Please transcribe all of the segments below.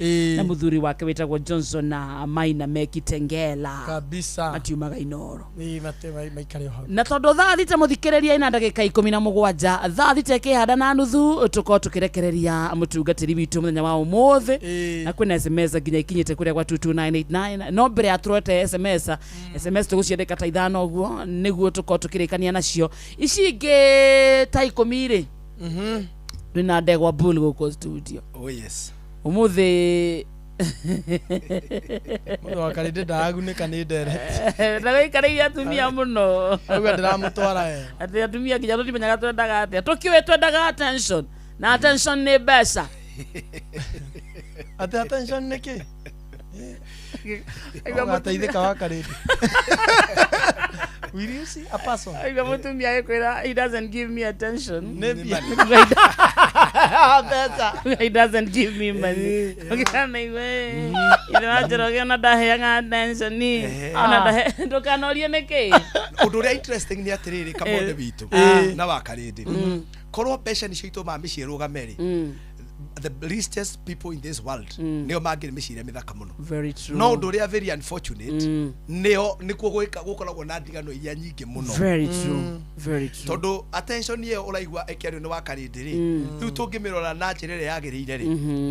Nairobi na mũthuri wake wĩtagwo Johnson na Maina me Kitengela. Kabisa. Matiumaga Inoro. Ĩĩ, maikare o hau. Na tondũ thaa 6, mũthikĩrĩria, ina ndagĩka 17, thaa 6 ĩkĩhanda na nuthu, tũkorwo tũkĩrekereria mũtungatĩri witũ mũthenya wa ũmũthĩ. Na kwĩna SMS nginya ikinyĩte kũrĩa gwa 22989, no mbere ya tũrote SMS, SMS tũgũciandĩka ta 5 ũguo nĩguo tũkorwo tũkĩrĩkania nacio. Ici ingĩ ta 10 rĩ, twĩna ndegwa bull gũkũ studio. Oh yes. Ũmũthĩ. Mũndũ wa Karĩndĩ ndaragunĩka nĩ ndereti. Ndagaikarĩire atumia mũno. Auga ndĩramũtwara wega. Atĩ atumia nginya tũtimenyaga twendaga atĩa, tũkĩũĩ twendaga attention, na attention nĩ mbeca. Atĩ attention nĩ kĩ? Ũgateithĩka wa Karĩndĩ. Will you see a person? Aigua mũtumia agĩkwĩra, "He doesn't give me attention." Nĩ mbia. Mbeca. "He doesn't give me money." Ũkĩona igue ithe wa Njoroge ona ndaheaga attention ona ndahe, ndũkanorie nĩkĩ. Ũndũ ũrĩa interesting nĩ atĩrĩrĩ, Kamonde witũ na wa Karĩndĩ, korwo mbeca nĩcio itũmaga mĩciĩ ĩrũgame rĩ, the richest people in this world nĩo mangĩrĩ mĩciĩ ĩrĩa mĩthaka mũno. Very true. No ũndũ ũrĩa very unfortunate, nĩo nĩkuo gũkoragwo na ndigano iria nyingĩ mũno. Very true, very true. Tondũ attention ĩyo ũraigua ĩkĩario nĩ wa Karĩndĩ rĩ, rĩu tũngĩmĩrora na njĩra ĩrĩa yagĩrĩire rĩ,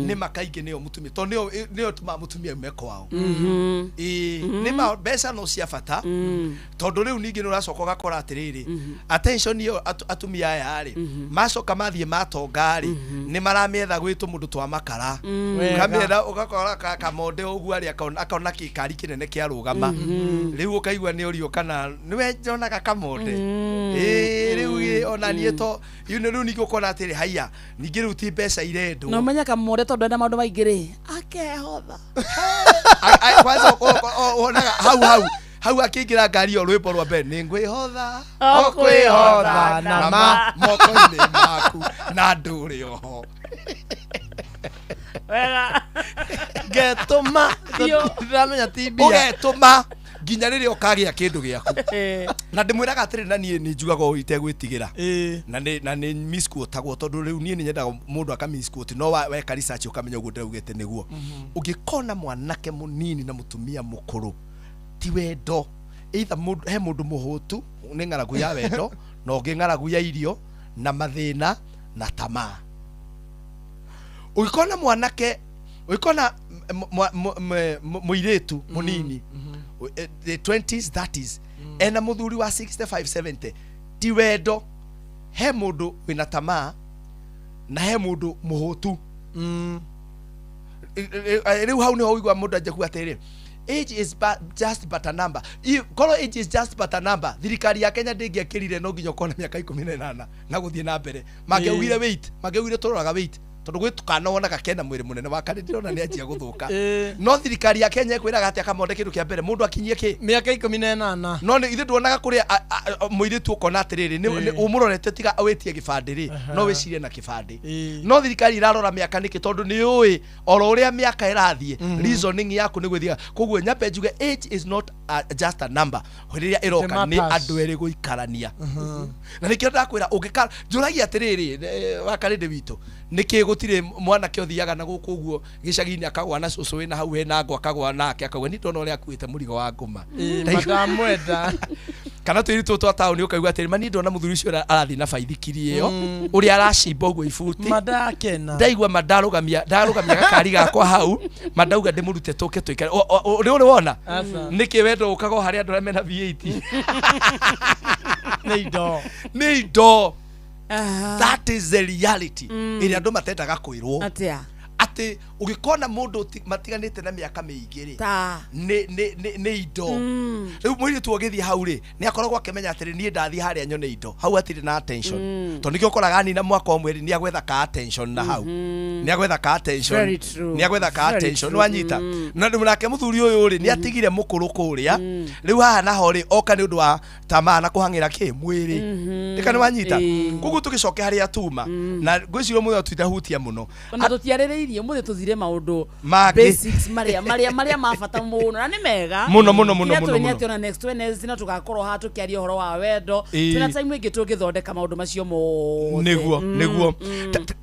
nĩ ma kaingĩ nĩyo mũtumia, tondũ nĩyo ĩtũmaga mũtumia aume kwao. Ĩĩ, nĩ ma mbeca no cia bata, tondũ rĩu ningĩ nĩ ũracoka ũgakora atĩrĩrĩ, attention ĩyo atumia aya rĩ, macoka mathiĩ matonga rĩ, nĩ maramĩetha gwĩ tũmũndũ twa makara. Ũkamĩetha ũgakora kamonde ũguo arĩ akona kĩkari kĩnene kĩarũgama, rĩu ũkaigua nĩ ũrio kana nĩwe njonaga kamonde. Ĩĩ, rĩu ona niĩ to rĩu ningĩ ũkona atĩrĩ, haiya, ningĩ rĩu ti mbeca irendwo. Na ũmenye kamũre tondũ enda maũndũ maingĩ rĩ, akehotha. Kwanza wonaga hau hau hau akĩingĩra ngari ĩyo, rwĩmbo rwa mbere nĩ "Ngwĩhotha". O kwĩhotha. Na ma moko-inĩ maku na ndũrĩ oho. Wega. Ngetũma. Biũ. Ndĩramenya ti mbia. Ũgetũma nginya rĩrĩa ũkagĩa kĩndũ gĩaku. Na ndĩmwĩraga atĩrĩ, na niĩ nĩ njugaga ũũ itegwĩtigĩra, na nĩ misquotagwo, tondũ rĩu niĩ nĩ nyendaga mũndũ aka misquote, no weka research ũkamenya ũguo ndĩraugĩte nĩguo. Ũngĩkona mwanake mũnini na mũtumia mũkũrũ, ti wendo. Either mũndũ he mũndũ mũhũtu nĩ ng'aragu ya wendo, na ũngĩ ng'aragu ya irio na mathĩna na tamaa. Ũngĩkona mwanake, ũngĩkona mũirĩtu mũnini, the 20s, 30s, ena mũthuri wa 65, 70, ti wendo. He mũndũ wĩna tamaa na he mũndũ mũhũtu. Rĩu hau nĩho ũigua mũndũ anjia kuga atĩrĩrĩ, "Age is just but a number." Korwo age is just but a number, thirikari ya Kenya ndĩngĩekĩrire no nginya ũkorwo na mĩaka 18 na gũthiĩ na mbere. Mangĩaugire weight, mangĩaugire tũroraga weight, tondũ gwĩ tũkana wonaga kena mwĩrĩ mũnene wa karĩ ndĩrona nĩ anjia gũthũka. No thirikari ya Kenya ĩkwĩraga atĩ akamonde kĩndũ kĩa mbere mũndũ akinyie kĩ? Mĩaka 18. No nĩ ithuĩ nduonaga kũrĩa mũirĩtu ũkona atĩrĩrĩ, ũmũrorete, tiga wĩtie gĩbandĩ rĩ, no wĩcirie na kĩbandĩ. No thirikari irarora mĩaka nĩkĩ? Tondũ nĩ ũĩ oro ũrĩa mĩaka ĩrathiĩ, reasoning yaku nĩ gwĩthiaga. Koguo nyambe njuge age is not just a number. Rĩrĩa ĩroka nĩ matters. Andũ erĩ gũikarania, na nĩkĩo ndakwĩra ũngĩka njũragia atĩrĩrĩ, wakarĩndĩ witũ, nĩkĩ gũtirĩ mwanake ũthiaga na gũkũ ũguo gĩcagi-inĩ akagwa na cũcũ wĩna hau hena ngũ, akagwa nake akauga, "Niĩ ndona ũrĩa akuĩte mũrigo wa ngũma." Mandamwenda. Kana tũirĩtu tũtũ twa taũni, ũkaigua atĩrĩ, "Mani ndona mũthuri ũcio arathiĩ na baithikiri ĩyo, ũrĩa aracimba ũguo ibuti." Mandakena. Ndaigua ma ndarũgamia ndarũgamia gakari gakwa hau, ma ndauga ndĩmũrute tũke tũikare. Nĩ ũrĩ wona? Aca. Nĩkĩ wendo ũkaga o harĩ andũ arĩa mena V8? Nĩ indo. Nĩ indo. That is the reality ĩrĩa andũ matendaga kwĩrwo. Atĩa? Atĩ ũgĩkona mũndũ matiganĩte na mĩaka mĩingĩ rĩ, ta nĩ indo. Rĩu mũirĩtu ũgĩthiĩ hau rĩ, nĩ akoragwo akĩmenya atĩrĩ, niĩ ndathiĩ harĩa nyone indo, hau hatirĩ na attention, tondũ nĩkĩo ũkoraga nina mwaka ũmwe rĩ, nĩ agwetha ka attention na hau nĩ agwetha ka attention. Very true. Nĩ agwetha ka Very attention. true. Wanyita? Na rĩu nake mũthuri ũyũ rĩ, nĩ atigire mũkũrũ kũrĩa, rĩu haha naho rĩ, oka nĩ ũndũ wa tamaa na kũhang'ĩra kĩ mwĩrĩ. Ndĩka nĩ wanyita? Koguo tũgĩcoke harĩa tuma, na ngwĩciria mũthenya tũitahutia mũno. Ona tũtiarĩrĩirie. Tũtiarĩrĩirie mũthĩ, tũthire maũndũ Mangĩ. Basics marĩa ma bata mũno na nĩ mega. Mũno, mũno, mũno, Kĩrĩa mũno, tũĩ nĩ mũno. atĩ ona next Wednesday no tũgakorwo haha tũkĩaria ũhoro wa wendo. Ĩĩ. Twĩna time ĩngĩ tũngĩthondeka maũndũ macio mothe. Nĩguo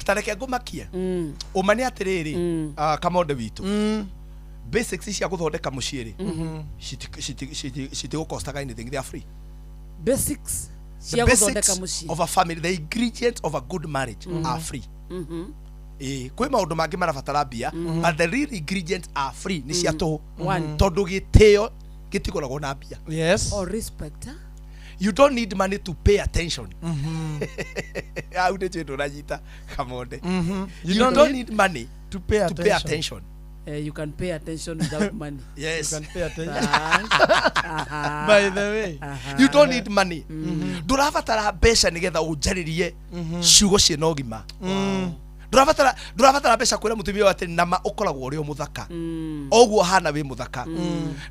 ta reke ngũmakie. Ũma nĩ atĩrĩrĩ, kamonde witũ, basics cia gũthondeka mũciĩ rĩ, citigũkostaga anything, they are free. Basics The cia gũthondeka basics mũciĩ of a family, the ingredients of a good marriage are free. Ĩĩ, kwĩ maũndũ mangĩ marabatara mbia, but the real ingredients are free, nĩ cia tũhũ. One. Tondũ gĩtĩo gĩtigũragwo na mbia. Yes. Or respect, ah? You don't need money to pay attention. Hau nĩ njũĩ ndũranyita, kamonde. You You don't need money to pay to pay attention. attention. You can pay attention without money. Yes. You can pay attention. Aha. By the way. You don't need money. Ndũrabatara mbeca nĩgetha ũnjarĩrie ciugo ciĩna ũgima. Ndũrabatara mbeca kwĩra mũtumia ũyũ atĩ nama ũkoragwo ũrĩ o mũthaka oguo hana wĩ mũthaka.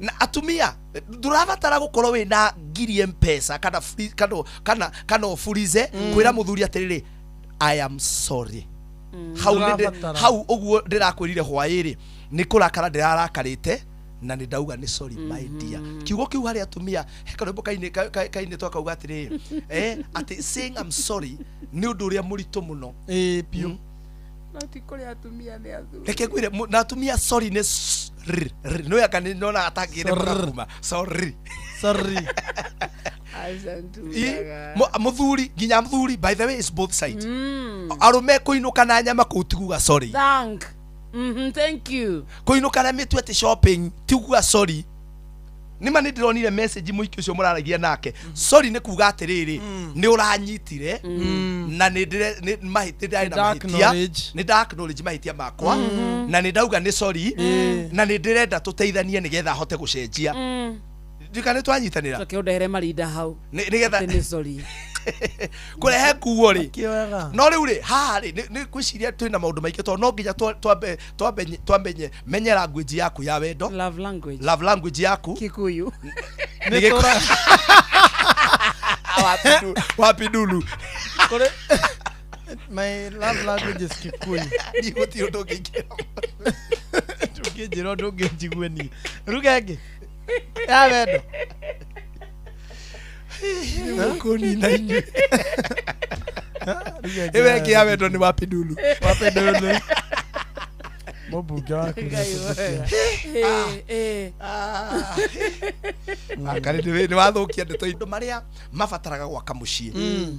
Na atumia, ndũrabatara gũkorwo wĩna ngiri mpesa kana ũburize kwĩra mũthuri atĩrĩrĩ, "I am sorry." Hau Ndũrabatara. Hau ũguo ndĩrakwĩrire hwaĩ-rĩ, nĩ kũrakara ndĩrarakarĩte na nĩ ndauga nĩ sorry, my dear. Kiugo kĩu harĩ atumia, he karwĩmbo kainĩtwo akauga atĩrĩrĩ, atĩ saying I'm sorry nĩ ũndũ ũrĩa mũritũ mũno. Ĩĩ, biũ. No ti kũrĩ atumia, nĩ athuri. Reke ngwĩre, na atumia sorry nĩ r r no yaka nĩ nona atangĩre Sorry. kuma sorry. Sorry. Aca Ĩ, ntugaga. mũthuri, nginya mũthuri, by the way, is both side. Arũme kũinũka na nyama kũu ti kuga sorry. Thank you. Kũinũka na mĩtu atĩ shopping ti kuga sorry. Nĩma nĩ ndĩronire message mũiki ũcio mũraragia nake. Sorry nĩ kuga atĩrĩrĩ, nĩ ũranyitire na nĩ ndĩre nĩ mahĩtia, ndarĩ na Nĩ mahĩtia. acknowledge. Nĩ nda acknowledge mahĩtia makwa na nĩ ndauga nĩ sorry na nĩ ndĩrenda tũteithanie nĩgetha hote gũcenjia. Ndika nĩ twanyitanĩra. Coke ũndehere marinda hau. Nĩgetha Atĩ nĩ sorry. Kũrehe nguo rĩ, Kĩoyaga. no rĩu rĩ, haha rĩ, nĩ ngwĩciria twĩna maũndũ maingĩ tondũ no nginya twambe menye language yaku ya wendo. Love language. Love language yaku. Kikuyu. Nĩ wapi dulu. Kũrĩ my love language is Kikuyu. Niĩ gũtirĩ ũndũ ũngĩingĩra. Ndũngĩnjĩra ũndũ ũngĩ njigue niĩ. Ruga ĩngĩ. Ya wendo. Kũnina inyuĩ. Ruga ĩngĩ. Ĩyo ĩngĩ ya wendo nĩ wapi dulu. Wapi dulu. Mũmbunge waku. Ngai wega. Eh, eh. Akarĩ nĩ wathũkia ndeto. Indo marĩa mabataraga gwaka mũciĩ,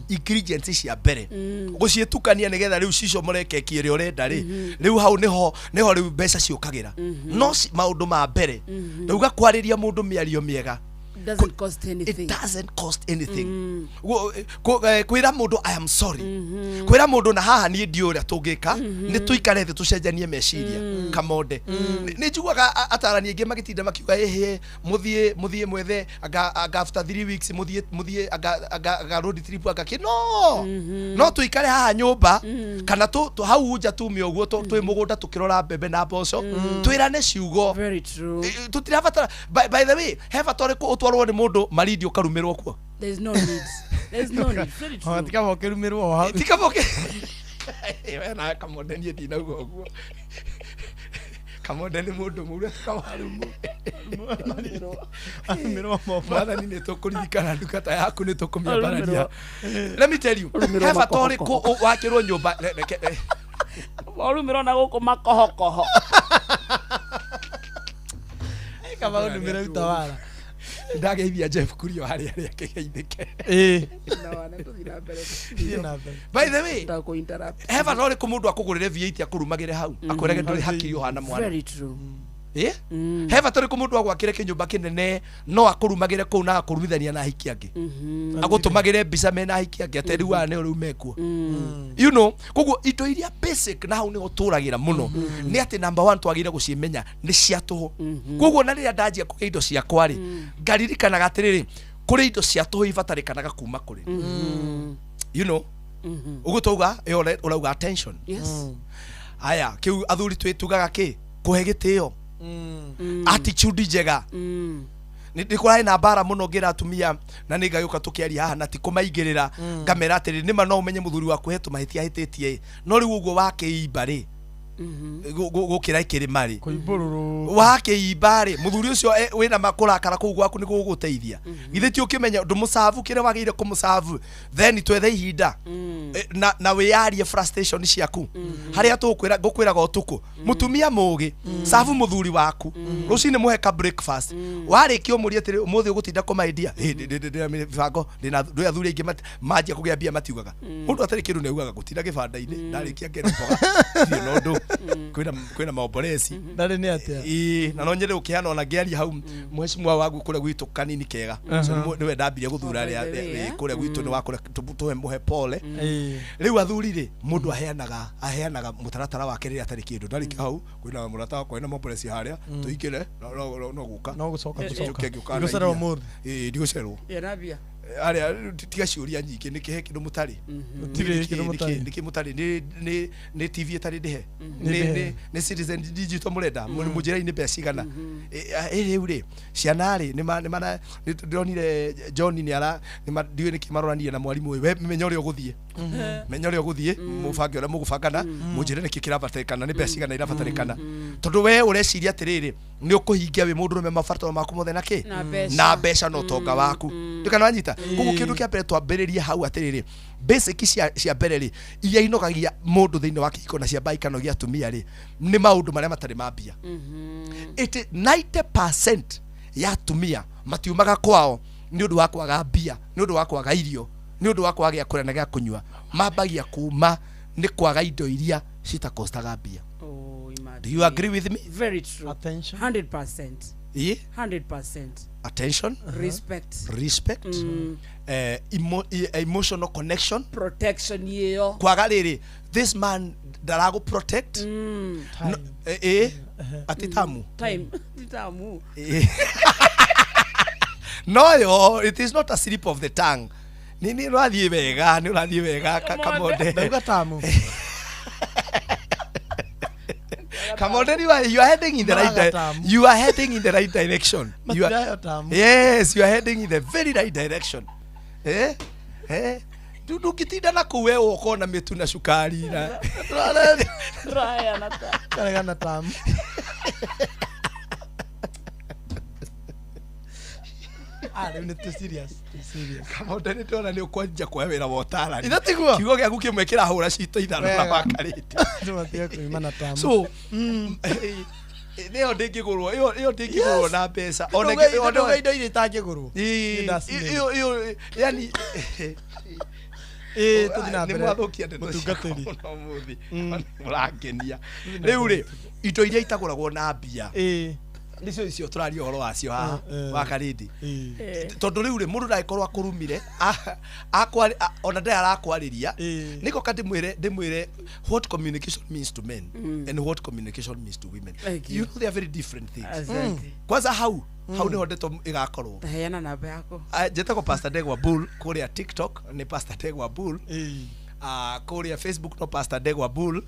ingredients cia mbere gũciĩtukania nĩgetha rĩu cicomore keki ĩrĩa ũrenda rĩ, rĩu hau nĩho rĩu mbeca ciũkagĩra. No maũndũ ma mbere ndauga kwarĩria mũndũ mĩario mĩega. Doesn't cost It anything. doesn't cost anything. Kwĩra mũndũ "I am sorry", kwĩra mũndũ na haha niĩ ndiũ ũrĩa tũngĩka, nĩ tũikare thĩ tũcenjanie meciria, kamonde. Nĩ njiguaga atarani aingĩ magĩtinda makiuga, ĩhĩ, mũthiĩ mwethe anga after 3 weeks, mũthiĩ anga road trip, anga kĩ. No tũikare haha nyũmba kana hau nja tume ũguo twĩ mũgũnda tũkĩrora mbembe na mboco, twĩrane ciugo. Very true. Tũtirabatara, by the way, he bata ũrĩkũ ũtwarwo nĩ mũndũ marindi ũkarumĩrwo kuo? There's no need. There's no need. Very true. Tika mũkĩrumĩrwo o hau. Tikaboke we nawe, kamonde, niĩ ndinauga ũguo. Kamonde nĩ mũndũ mũru kawarumu. Arumĩrwo moko. Mwathani, nĩ tũkũririkana ndungata yaku, nĩ tũkũmĩambararia. Let me tell you, Ũrumĩrwo he bata ũrĩkũ makohokoho. wakĩrwo nyũmba reke Warumĩrwo na gũkũ makohokoho. Kaba ũnumĩre utawala. Ndageithia Jeff Kurio harĩa arĩa akĩgeithĩke. Ĩĩ. Thiĩ Thiĩ na mbere. By the way, Ndakũ-interrupt. he bata ũrĩkũ mũndũ akũgũrĩre V8 akũrumagĩre hau akwĩrage ndũrĩ hakiri ũhana mwana? Very true. Ĩ, he bata ũrĩkũ mũndũ agwakĩre kĩnyũmba kĩnene no akũrumagĩre kũu na akũrumithania na ahiki angĩ, agũtũmagĩre mbica mena ahiki angĩ atĩ rĩu aya nĩo rĩu mekuo, you know? Koguo indo iria basic na hau nĩho tũragĩra mũno nĩ atĩ number one twagĩrĩire gũcimenya nĩ cia tũhũ. Koguo na rĩrĩa ndanjia kũgĩa indo ciakwa rĩ, ngaririkanaga atĩrĩrĩ, kũrĩ indo cia tũhũ ibatarĩkanaga kuma kũrĩ, you know, ũguo twauga ĩyo ũrauga attention. Yes. Aya, kĩu athuri twĩ tugaga kĩ kũhe gĩtĩo, attitude njega. Nĩ kũrarĩ na mbara mũno ngĩra atumia na nĩ ngagĩũka tũkĩaria haha na ti kũmaingĩrĩra, ngamera atĩrĩ, nĩma no ũmenye mũthuri waku he tũmahĩtia ahĩtĩtie, no rĩu ũguo wakĩimba rĩ, Gũkĩra kĩrĩma rĩ. Kũimbũrũrũ. Wakĩimba rĩ, mũthuri ũcio wĩna kũrakara kũu gwaku nĩ gũgũteithia? Githĩ ti ũkĩmenya ndũmũcabu kĩrĩa wagĩrĩire kũmũcabu, then twethe ihinda na wĩyarie frustration ciaku harĩa tũkwĩra ngũkwĩraga ũtukũ. Mũtumia mũgĩ, cabu mũthuri waku rũcinĩ, mũhe ka breakfast, warĩkia ũmũrie atĩrĩ, "Ũmũthĩ ũgũtinda kũmaindia?" Ndĩna mĩbango, ndĩna ndũĩ athuri aingĩ manjia kũgĩa mbia matiugaga mũndũ atarĩ kĩndũ, nĩaugaga gũtinda gĩbanda-inĩ, ndarĩkia ngere mboga, ndirĩ na ũndũ, kwĩna maomboreci. Ndarĩ nĩ atĩa? Ĩĩ, na no nyende gũkĩhana ona ngĩaria hau mheshimiwa wagu kũrĩa gwitũ kanini kega. So nĩwe ndambirie gũthura. Oh, by the way, eh? Kũrĩa gwitũ nĩ wa kũrĩa tũhe mũhe pole. Rĩu athuri rĩ, mũndũ aheanaga mũtaratara wake rĩrĩa atarĩ kĩndũ. Ndarĩkia hau kwĩna mũrata wakwa wĩna maomboreci harĩa tũingĩre, no gũka. No gũcoka gũcoka. Njoke ngĩũka na Ndigũcererwo iria. ũmũthĩ. Ĩĩ, ndigũcererwo. Ĩrabia. Arĩa tiga ciũria nyingĩ, nĩkĩ he kĩndũ mũtarĩ? Gũtirĩ kĩndũ mũtarĩ. Nĩkĩ mũtarĩ? Nĩ TV ĩtarĩ ndĩhe? Nĩ ndĩhe. Nĩ Citizen Digital mũrenda? Mũnjĩra-inĩ mbeca cigana? Ĩ rĩu rĩ, ciana rĩ, nĩ ndĩronire John nĩ ara ndiũĩ nĩkĩ maroranire na mwarimũ ũyũ. We menya ũrĩa ũgũthiĩ, menya ũrĩa ũgũthiĩ, mũbange ũrĩa mũgũbangana, mũnjĩre nĩkĩ kĩrabatarĩkana, nĩ mbeca cigana irabatarĩkana, tondũ we ũreciria atĩrĩrĩ, nĩ ũkũhingia wĩ mũndũrũme mabataro maku mothe na kĩ? Na mbeca. Na mbeca na ũtonga waku. Ndũkana wanyita? Koguo kĩndũ kĩa mbere twambĩrĩrie hau atĩrĩrĩ, basic cia mbere rĩ, iria inogagia mũndũ thĩinĩ wa kĩhiko na cia ikanogia atumia rĩ, nĩ maũndũ marĩa matarĩ ma mbia. It 90% ya atumia matiumaga kwao nĩ ũndũ wa kwaga mbia, nĩ ũndũ wa kwaga irio, nĩ ũndũ wa kwaga gĩa kũrĩa na gĩa kũnyua. Mambagia kuma nĩ kwaga indo iria citakostaga mbia. Oh, imagine. Do you agree with me? Very true. Attention. 100%. Ĩ. 100%. Attention. Respect. Respect, emotional connection. Protection yeyo. Kwaga rĩrĩ, this man ndaragũ protect. Time. No, atĩ tamu. Time. Tamu. No yo, it is not a slip of the tongue. Nĩ ũrathiĩ wega, nĩ ũrathiĩ wega, Kamonde. Ndauga tamu. Kamonde, you are heading in the right Maraga tamu. You are heading in the right direction. You are, Matirayo tamu. Yes, you are heading in the very right direction. Ndũngĩtinda na kũu we ũkona mĩtu na cukari na Raya na ta. Karegana tamu. Ah, rĩu nĩ too serious. Too serious. Kamonde, nĩ ndĩrona nĩ ũkwanjia kuoya wĩra wa ũtarani. Ithe tiguo? Kiugo gĩaku kĩmwe kĩrahũra cito ithano na Wega. makarĩte. Tũmatige kuimana tamu. So ĩyo ndĩngĩgũrwo, ĩyo ndĩngĩgũrwo na mbeca. Ona Ndauga indo iria itangĩgũrwo. Ĩ, Nĩ ndacimenya. ĩyo yani Ĩ, tũthiĩ na nĩ mbere. mwathũkia ndeto ciakwa Mũtungatĩri. mũno ũmũthĩ. Mũrangenia. Rĩu rĩ, indo iria itagũragwo na mbia nĩcio icio tũraria ũhoro wacio haha, wa karĩndi. Tondũ rĩu rĩ, mũndũ ndagĩkorwo akũrumire ona ndarĩ arakwarĩria. Nĩko ka ndĩmwĩre what communication means to men and what communication means to women. Thank you. You know they are very different things. Asante. Kwanza hau nĩho ndeto ĩgakorwo. Taheana namba yako. Ah, njĩtagwo Pastor Ndegwa Bull. Kũrĩa TikTok nĩ Pastor Ndegwa Bull. Kũrĩa Facebook no Pastor Ndegwa Bull.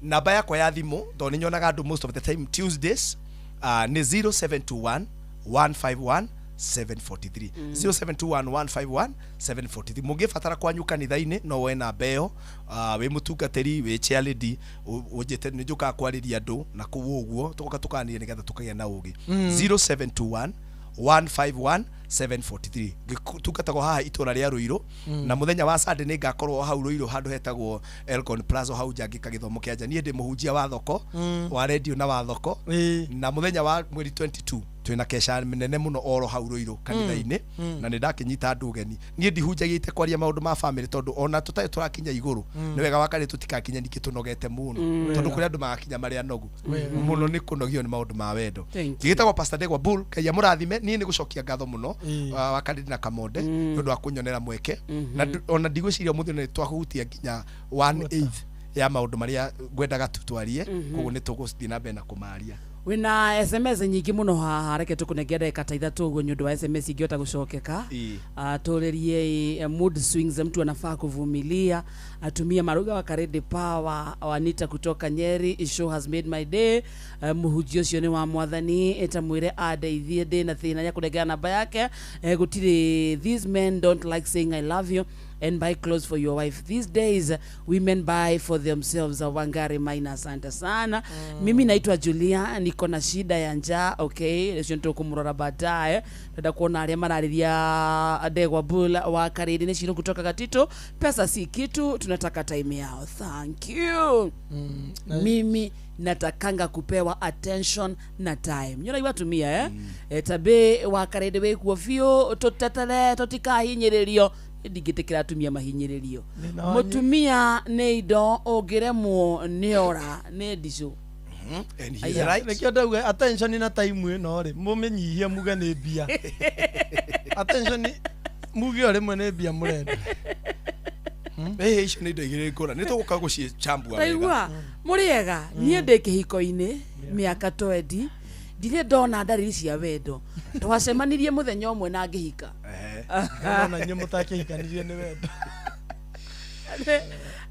Namba yakwa ya thimũ, tondũ nĩ nyonaga andũ most of the time Tuesdays, nĩ 0721 151 743, 0721 151 743. Mũngĩbatara kwanyu kanitha-inĩ, no woe namba ĩyo. Wĩ mũtungatĩri, wĩ chairlady, ũnjĩte, nĩ njũkaga kwarĩria andũ na kũu ũguo tũgoka tũkanĩria nĩgetha tũkagĩa na ũgĩ. 0721 151 743. Ngĩtungatagwo haha itũra rĩa Rũirũ, na mũthenya wa Sunday nĩ ngakorwo hau Rũirũ handũ hetagwo Elgon Plaza, hau nja ngĩka gĩthomo kĩa nja. Niĩ ndĩ mũhunjia wa thoko, wa radio na wa thoko. Na mũthenya wa mweri 22 twĩna kesha nene mũno oro hau Rũirũ kanitha-inĩ, na nĩ ndakĩnyita andũ ũgeni. Niĩ ndihunjagia itekwaria maũndũ ma family, tondũ ona tũtarĩ tũrakinya igũrũ nĩ wega wakarĩ tũtikakinye ningĩ tũnogete mũno, tondũ kũrĩ andũ magakinya marĩ anogu mũno nĩ kũnogio nĩ maũndũ ma wendo. Thank you. Gĩtagwo Pastor Ndegwa Bull. Ngai amũrathime. Niĩ nĩ gũcokia ngatho mũno, wakarĩ na Kamonde, nĩ ũndũ wa kũnyonera mweke. Na ona ndigwĩciria ũmũthĩ nĩ twahutia nginya one eighth ya maũndũ marĩa ngwendaga tu twarie, koguo nĩ tũgũthiĩ na mbere na kũmaria. Wĩna SMS nyingĩ mũno haha, reke tũkũnengera ndagĩka ta ithatũ ũguo nĩ ũndũ wa SMS ingĩhota gũcokeka. Tũrĩrie mood swings, mtu anafaa kuvumilia. Atumia maruga wa Karede Power, Wanita kutoka Nyeri, show has made my day. Mũhunjia ũcio nĩ wa mwathani, ĩtamwĩre andeithie, ndĩ na thĩna, nĩakũnengera namba yake. Gũtirĩ, these men don't like saying "I love you". And buy clothes for your wife. These days women buy for themselves. Wangari Maina, asante sana. Mimi naitwa Julia, niko na shida ya njaa. Okay, ũcio nĩtũkũmũrora baadaye. Ndenda kuona arĩa mararĩria Ndegwa Bull wa Karĩndĩ nĩ Ciro kutoka Gatito. Pesa si kitu, tunataka time yao. Thank you. Mimi natakanga kupewa attention na time. Nyoraigua atumia eh? Tabe wa Karĩndĩ wĩkuo biũ, tũtetere tũtikahinyĩrĩrio. Ndingĩtĩkĩra atumia mahinyĩrĩrio. Mũtumia nĩ indo ũngĩremwo nĩ ora nĩ ndicũ. And he is right. Nĩkĩo ndauga attention na time ĩno rĩ, mũmĩnyihie muge nĩ mbia. Attention muge o rĩmwe nĩ mbia mũrenda. Icio nĩ indo igĩrĩ ngũrani. Nĩ tũgũka gũcichambua wega. Taigua mũrĩega, niĩ ndĩ kĩhiko-inĩ mĩaka 20, ndirĩ ndona ndariri cia wendo. Twacemanirie mũthenya ũmwe na ngĩhika. Ona inyuĩ mũtakĩhikanirie nĩ wendo.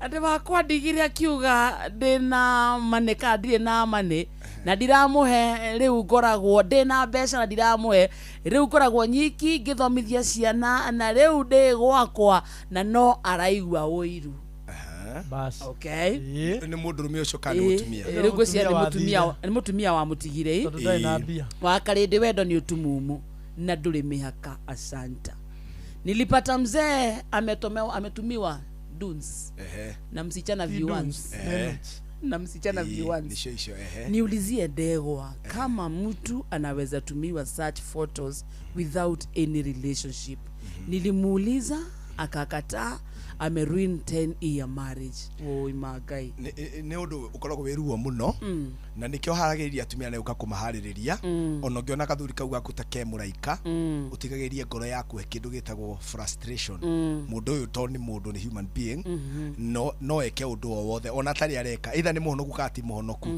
Atĩ wakwa ndigire akiuga ndĩna mane kana ndirĩ na mane na ndiramũhe, rĩu ngoragwo ndĩna mbeca na ndiramũhe, rĩu ngoragwo nyiki ngĩthomithia ciana na rĩu ndĩ gwakwa na no araigua ũiru. Bas. Okay. Nĩ mũndũrũme ũcio kana nĩ mũtumia? Rĩu ngwĩciria nĩ mũtumia wa mũtigire. Tondũ ndarĩ na mbia. Wa Karĩndĩ wendo nĩ ũtumumu na ndũrĩ mĩhaka. Asanta. Nilipata mzee ametumiwa dunes na msichana viewers. Na msichana viewers. Niulizie Ndegwa kama mtu anaweza tumiwa such photos without any relationship. Nilimuuliza akakataa, ameruin 10-year marriage. Oi magai. Nĩ ũndũ ũkoragwo wĩ ruo mũno na nĩkĩo haragĩrĩria atumia na ũka kũmaharĩrĩria. Ona ũngĩona gathuri kau gaku ta ke mũraika, ũtigagĩrie ngoro yaku he kĩndũ gĩtagwo frustration. Mũndũ ũyũ to nĩ mũndũ, nĩ human being, no eke ũndũ o wothe ona atarĩ areka, either nĩ mũhonoku kana ti mũhonoku,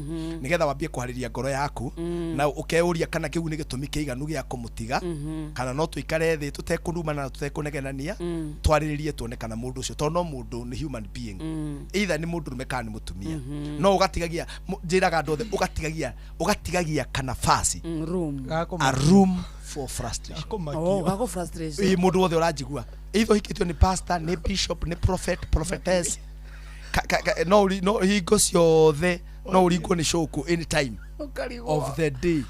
nĩgetha wambie kũharĩria ngoro yaku na ũkeuria kana kĩu nĩ gĩtũmi kĩiganu gĩa kũmũtiga, kana no tũikare thĩ tũtekũrumana na tũtekũnegenania, twarĩrĩrie tuone kana mũndũ ũcio, tondũ no mũndũ, nĩ human being, either nĩ mũndũrũme kana nĩ mũtumia. No ũgatigagia, njĩraga andũ othe, ũgatigagia kanafasi, room, a room for frustration. Oh, gako frustration. Mũndũ wothe ũranjigua, either ũhikĩtio nĩ pastor, nĩ bishop, nĩ prophet, prophetess, no hingo ciothe no ũringwo nĩ cũkũ any time of the day.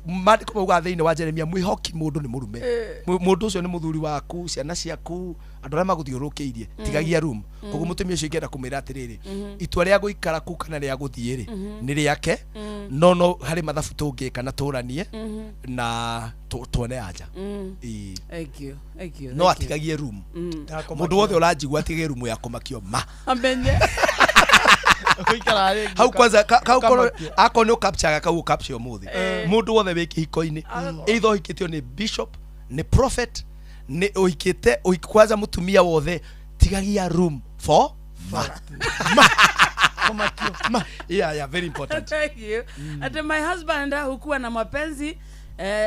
Maandĩko maugaga thĩinĩ wa Jeremia, mwĩhoki mũndũ nĩ mũrume. Mũndũ ũcio nĩ mũthuri waku, ciana ciaku, andũ arĩa magũthiũrũrũkĩirie, tigagia room. Koguo mũtumia ũcio ingĩenda kũmwĩra atĩrĩrĩ, itua rĩa gũikara kũu kana rĩa gũthiĩ rĩ, nĩ rĩake, no harĩ mathabu tũngĩka na tũranie na tuone anja. Thank you. Thank you. No atigagie room. Mũndũ wothe ũranjigua atigagie room ya kũmakio ma. Amenye. Hau kwanza kau ako nĩ ũkapchaga kau ũkapcha ũmũthĩ. Mũndũ wothe wĩ kĩhiko-inĩ, either ũhikĩtio nĩ bishop, nĩ prophet, nĩ ũhikĩte kwanza mũtumia wothe, tigagia room for ma. Ma. Yeah, yeah, very important. Thank you. And my husband hukuwa na mapenzi.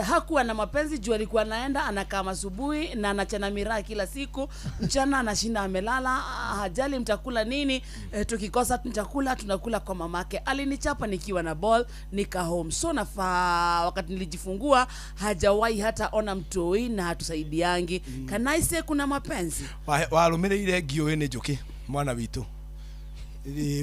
Hakuwa na mapenzi juu alikuwa anaenda anakaa asubuhi na anachana miraa kila siku, mchana anashinda amelala, hajali mtakula nini. Tukikosa chakula tunakula kwa mamake. Alinichapa nikiwa na ball nika home. So nafaa wakati nilijifungua hajawahi hata ona mtoi na hatusaidiangi. Can I say kuna mapenzi? Warũmĩrĩire ngiũĩ nĩ njũkĩ mwana witũ.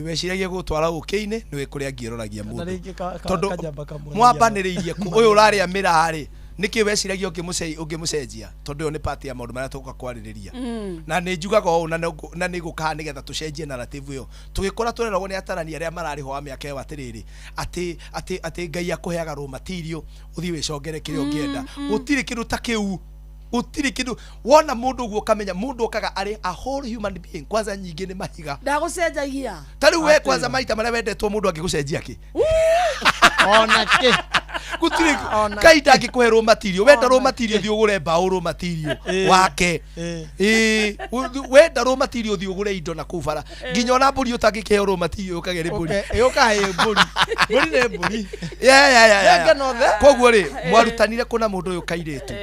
Weciragia gũtwara ũkĩ-inĩ nĩwe kũrĩa ngĩroragia mũndũ tondũ mwambanĩrĩirie ũyũ ũrarĩa mĩraa-rĩ, nĩkĩ weciragia ũngĩmũcenjia? Tondũ ĩyo nĩ part ya maũndũ marĩa tũgũka kwarĩrĩria. Na nĩ njugaga ũũ na nĩ gũkaga nĩgetha tũcenjie narrative ĩyo. Tũgĩkũra tũreragwo nĩ atarani arĩa mararĩ ho a mĩaka ĩyo atĩrĩrĩ, atĩ Ngai akũheaga raw material ũthiĩ wĩcongere kĩrĩa ũngĩenda. Gũtirĩ kĩndũ ta kĩu. Gũtirĩ kĩndũ wona mũndũ ũguo ũkamenya mũndũ okaga arĩ a whole human being. Kwanza nyingĩ nĩ mahiga. Ndagũcenjagia. Ta rĩu we kwanza maita marĩa wendetwo mũndũ angĩgũcenjia kĩ? Ona kĩ? Gũtirĩ Ngai ndangĩkũhe raw material. Wenda raw material thiĩ ũgũre mbaũ raw material wake. Wenda raw material thiĩ ũgũre indo na kũu bara. Nginya ona mbũri ũtangĩkĩheo raw material ũkagĩa nĩ mbũri. Ũkahe mbũri. Mbũri nĩ mbũri. Yeah. Koguo rĩ, mwarutanire kũna mũndũ ũyũ kairĩtu.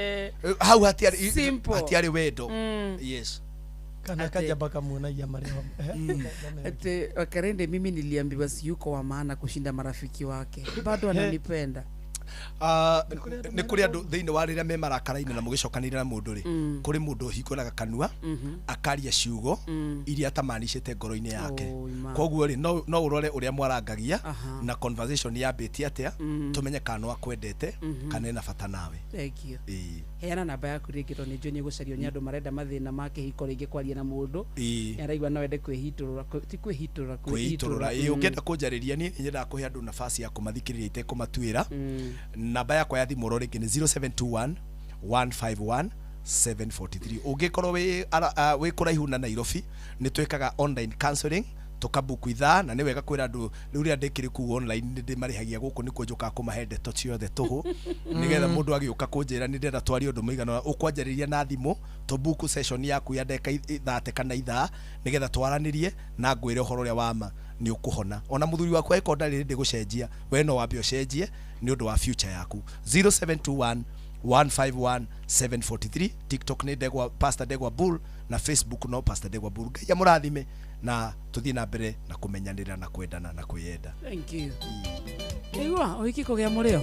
Hau hatiarĩ wendo. Yes. Kana kajaba kamuonagia marĩa. Ati Wakarende, mimi niliambiwa si yuko wa maana kushinda marafiki wake. Bado ananipenda. Ah, nĩ kũrĩ andũ thĩinĩ wa rĩrĩa me marakara-inĩ na mũgĩcokanĩrĩra na mũndũ rĩ, kũrĩ mũndũ ũhingũraga kanua akaria ciugo iria atamanicĩte ngoro-inĩ yake. Oh, ima. Koguo rĩ, no ũrore ũrĩa mwarangagia Aha. na conversation yambĩtie atĩa, tũmenye kana no akwendete kana ena bata nawe. Thank you. Ĩĩ. Heana namba yaku rĩngĩ, tondũ nĩ njũĩ nĩ ũgũcario nĩ andũ marenda mathĩna ma kĩhiko, rĩngĩ kwaria na mũndũ araigua no ende kwĩhitũrũra, ti kwĩhitũrũra, Kwĩitũrũra. Ĩĩ, ũngĩenda kũnjarĩria, niĩ nĩ nyendaga kũhe andũ nafasi ya kũmathikĩrĩria itekũmatuĩra. Namba yakwa ya thimũ oro rĩngĩ nĩ 0721 151 743. Ũngĩkorwo wĩ kũraihu na Nairobi, nĩ twĩkaga online counseling, tũkabuku ithaa, na nĩ wega kwĩra andũ rĩu rĩrĩa ndĩkĩrĩ kũu online nĩ ndĩmarĩhagia gũkũ nĩkuo njũkaga kũmahe ndeto ciothe tũhũ, nĩgetha mũndũ agĩũka kũnjĩra nĩ ndĩrenda twarie ũndũ mũigana ũna, ũkwanjarĩria na thimũ, tũbuku session yaku ya ndagĩka 30 kana ithaa, nĩgetha twaranĩrie na ngwĩre ũhoro ũrĩa wa ma nĩ ũkũhona. Ona mũthuri waku angĩkorwo ndarĩ rĩndĩ gũcenjia, we no wambe ũcenjie nĩ ũndũ wa future yaku. 0721 151 743. TikTok nĩ Ndegwa, Pastor Ndegwa Bull, na Facebook no Pastor Ndegwa Bull. Ngai amũrathime na tũthiĩ na mbere na kũmenyanĩra na kwendana na kwĩyenda. Thank you. Igua ũhiki kũgĩa mũrĩo.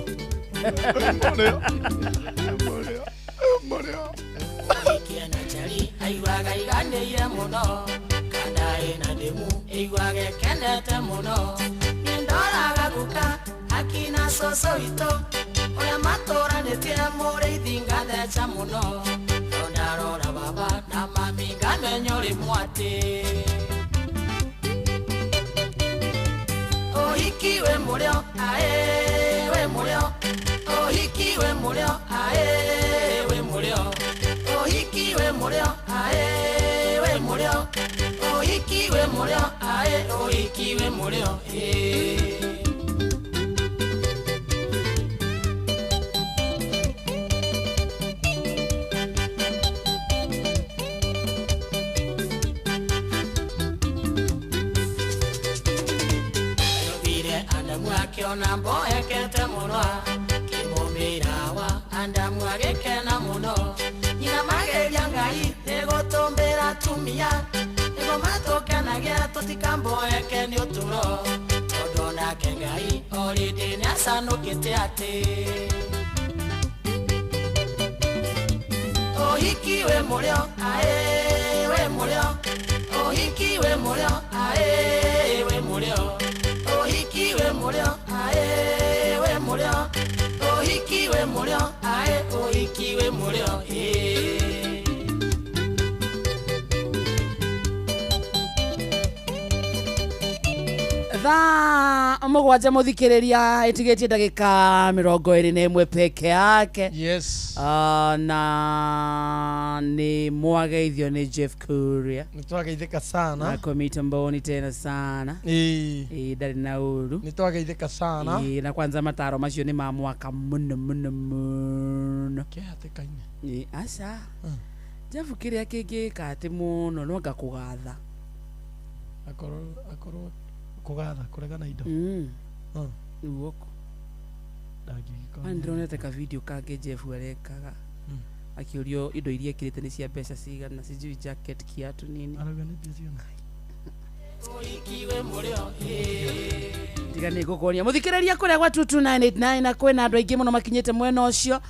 Kĩana chari aiguaga iganĩire mũno, kana ĩna ndĩmu ĩiguaga ĩkenete mũno. Nĩndoraga guka akina cũcũ witũ ũrĩa matũranĩtie mũrĩithi ngatheca mũno, no ndarora baba na mami ngamenya ũrĩ mwatĩ. Ũhiki wĩ mũrĩo, aĩ wĩ mũrĩo, ũhiki wĩ mũrĩo, aĩ wĩ mũrĩo, ũhiki wĩ mũrĩo, aĩ wĩ mũrĩo, ũhiki wĩ mũrĩo, aĩ ũhiki wĩ mũrĩo, ĩĩ. Ayobire Adamu akiona mboekete mũno, kĩmũmĩra wa Adamu agĩkena mũno. Nyina mageria Ngai nĩgũtũmbĩra atumia nĩguo matũkenagia tũtikamboeke nĩ ũtũro, tondũ nake Ngai orĩndĩ nĩacanũkĩte atĩ ũhiki wĩ mũrĩo, aĩ wĩ mũrĩo, ũhiki wĩ mũrĩo, aĩ wĩ mũrĩo, ũhiki wĩ mũrĩo, aĩ wĩ mũrĩo, ũhiki wĩ mũrĩo, aĩ ũhiki wĩ mũrĩo, ĩĩ. Thaa 7, mũthikĩrĩria, ĩtigĩtie ndagĩka 21 peke yake. Yes. Ah, na nĩ mwageithio nĩ Jeff Kuria. Nĩ twageithĩka sana. Na kwa mitamboni tena sana. Ĩĩ. Ĩĩ, ndarĩ na ũru. Nĩ twageithĩka sana. Ĩĩ, na kwanza mataro macio nĩ ma mwaka mũno mũno mũno. Kĩhatĩka-inĩ. Ĩĩ, aca Jeff, kĩrĩa kĩngĩka atĩ mũno no anga kũgatha. Akorwo kũgatha kũregana indo. Guoko. Ndangĩgĩkorwo. Ani ndĩronete ka video kangĩ Jeff arekaga akĩũrio indo iria ekĩrĩte nĩ cia mbeca cigana, sijui jacket, kiatu, nini. Arauga nĩ mbia cigana? Ũhiki wĩ mũrĩo, ĩĩ. Tiga nĩ ngũkuonia, mũthikĩrĩria, kũrĩa gwa 22989 na kwĩna andũ aingĩ mũno makinyĩte mwena ũcio.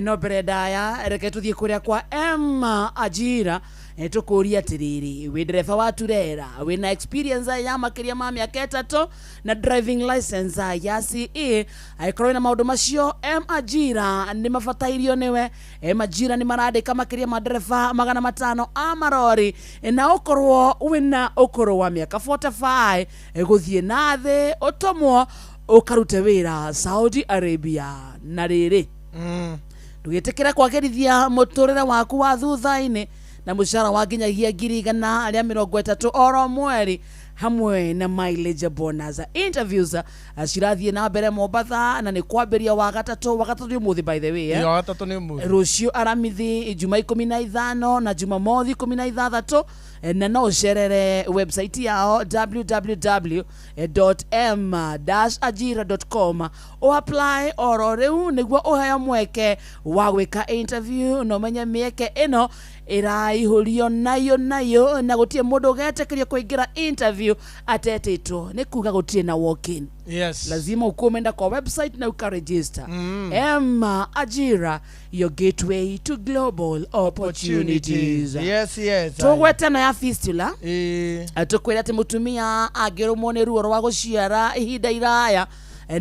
No mbere ndaya, reke tũthiĩ kũrĩa kwa M Ajira. Tũkũria atĩrĩrĩ, wĩ ndereba wa turera wĩna experience ya makĩria ma mĩaka 3 na driving license ya CE? Angĩkorwo wĩna maũndũ macio, M Ajira nĩ mabatairio nĩwe. M Ajira nĩ marandĩka makĩria ma ndereba 500 a marori, na ũkorwo wĩna ũkũrũ wa mĩaka 45 gũthiĩ na thĩ, ũtũmwo ũkarute wĩra Saudi Arabia. Na rĩrĩ, ndũgĩtĩkĩre kwagĩrithia mũtũrĩre waku wa thutha-inĩ na mũcara wa nginyagia 130,000 oro mweri hamwe na mileage bonus. Interviews cirathiĩ na mbere Mombatha, na nĩ kwambĩria wa gatatũ. Wa gatatũ nĩ ũmũthĩ, by the way, eh? Ĩĩ, wa gatatũ nĩ ũmũthĩ. Rũciũ Aramithi, Juma 15, na Jumamothi 16. Na no ũcerere website yao www.m-ajira.com, ũapply oro rĩu nĩguo ũheo mweke wa gwĩka interview, na ũmenye mĩeke ĩno ĩraihũrio nayo nayo, na gũtirĩ mũndũ ũgetĩkĩrio kũingĩra interview atetĩtwo, nĩ kuga gũtirĩ na walk in. Yes. Lazima ukuwa umeenda kwa website na ukaregister. M Ajira, your gateway to global opportunities. Yes, yes. Tũgwete na ya fistula. Eh. Tũkwĩra atĩ mũtumia angĩrũmwo nĩ ruo rwa gũciara ihinda iraya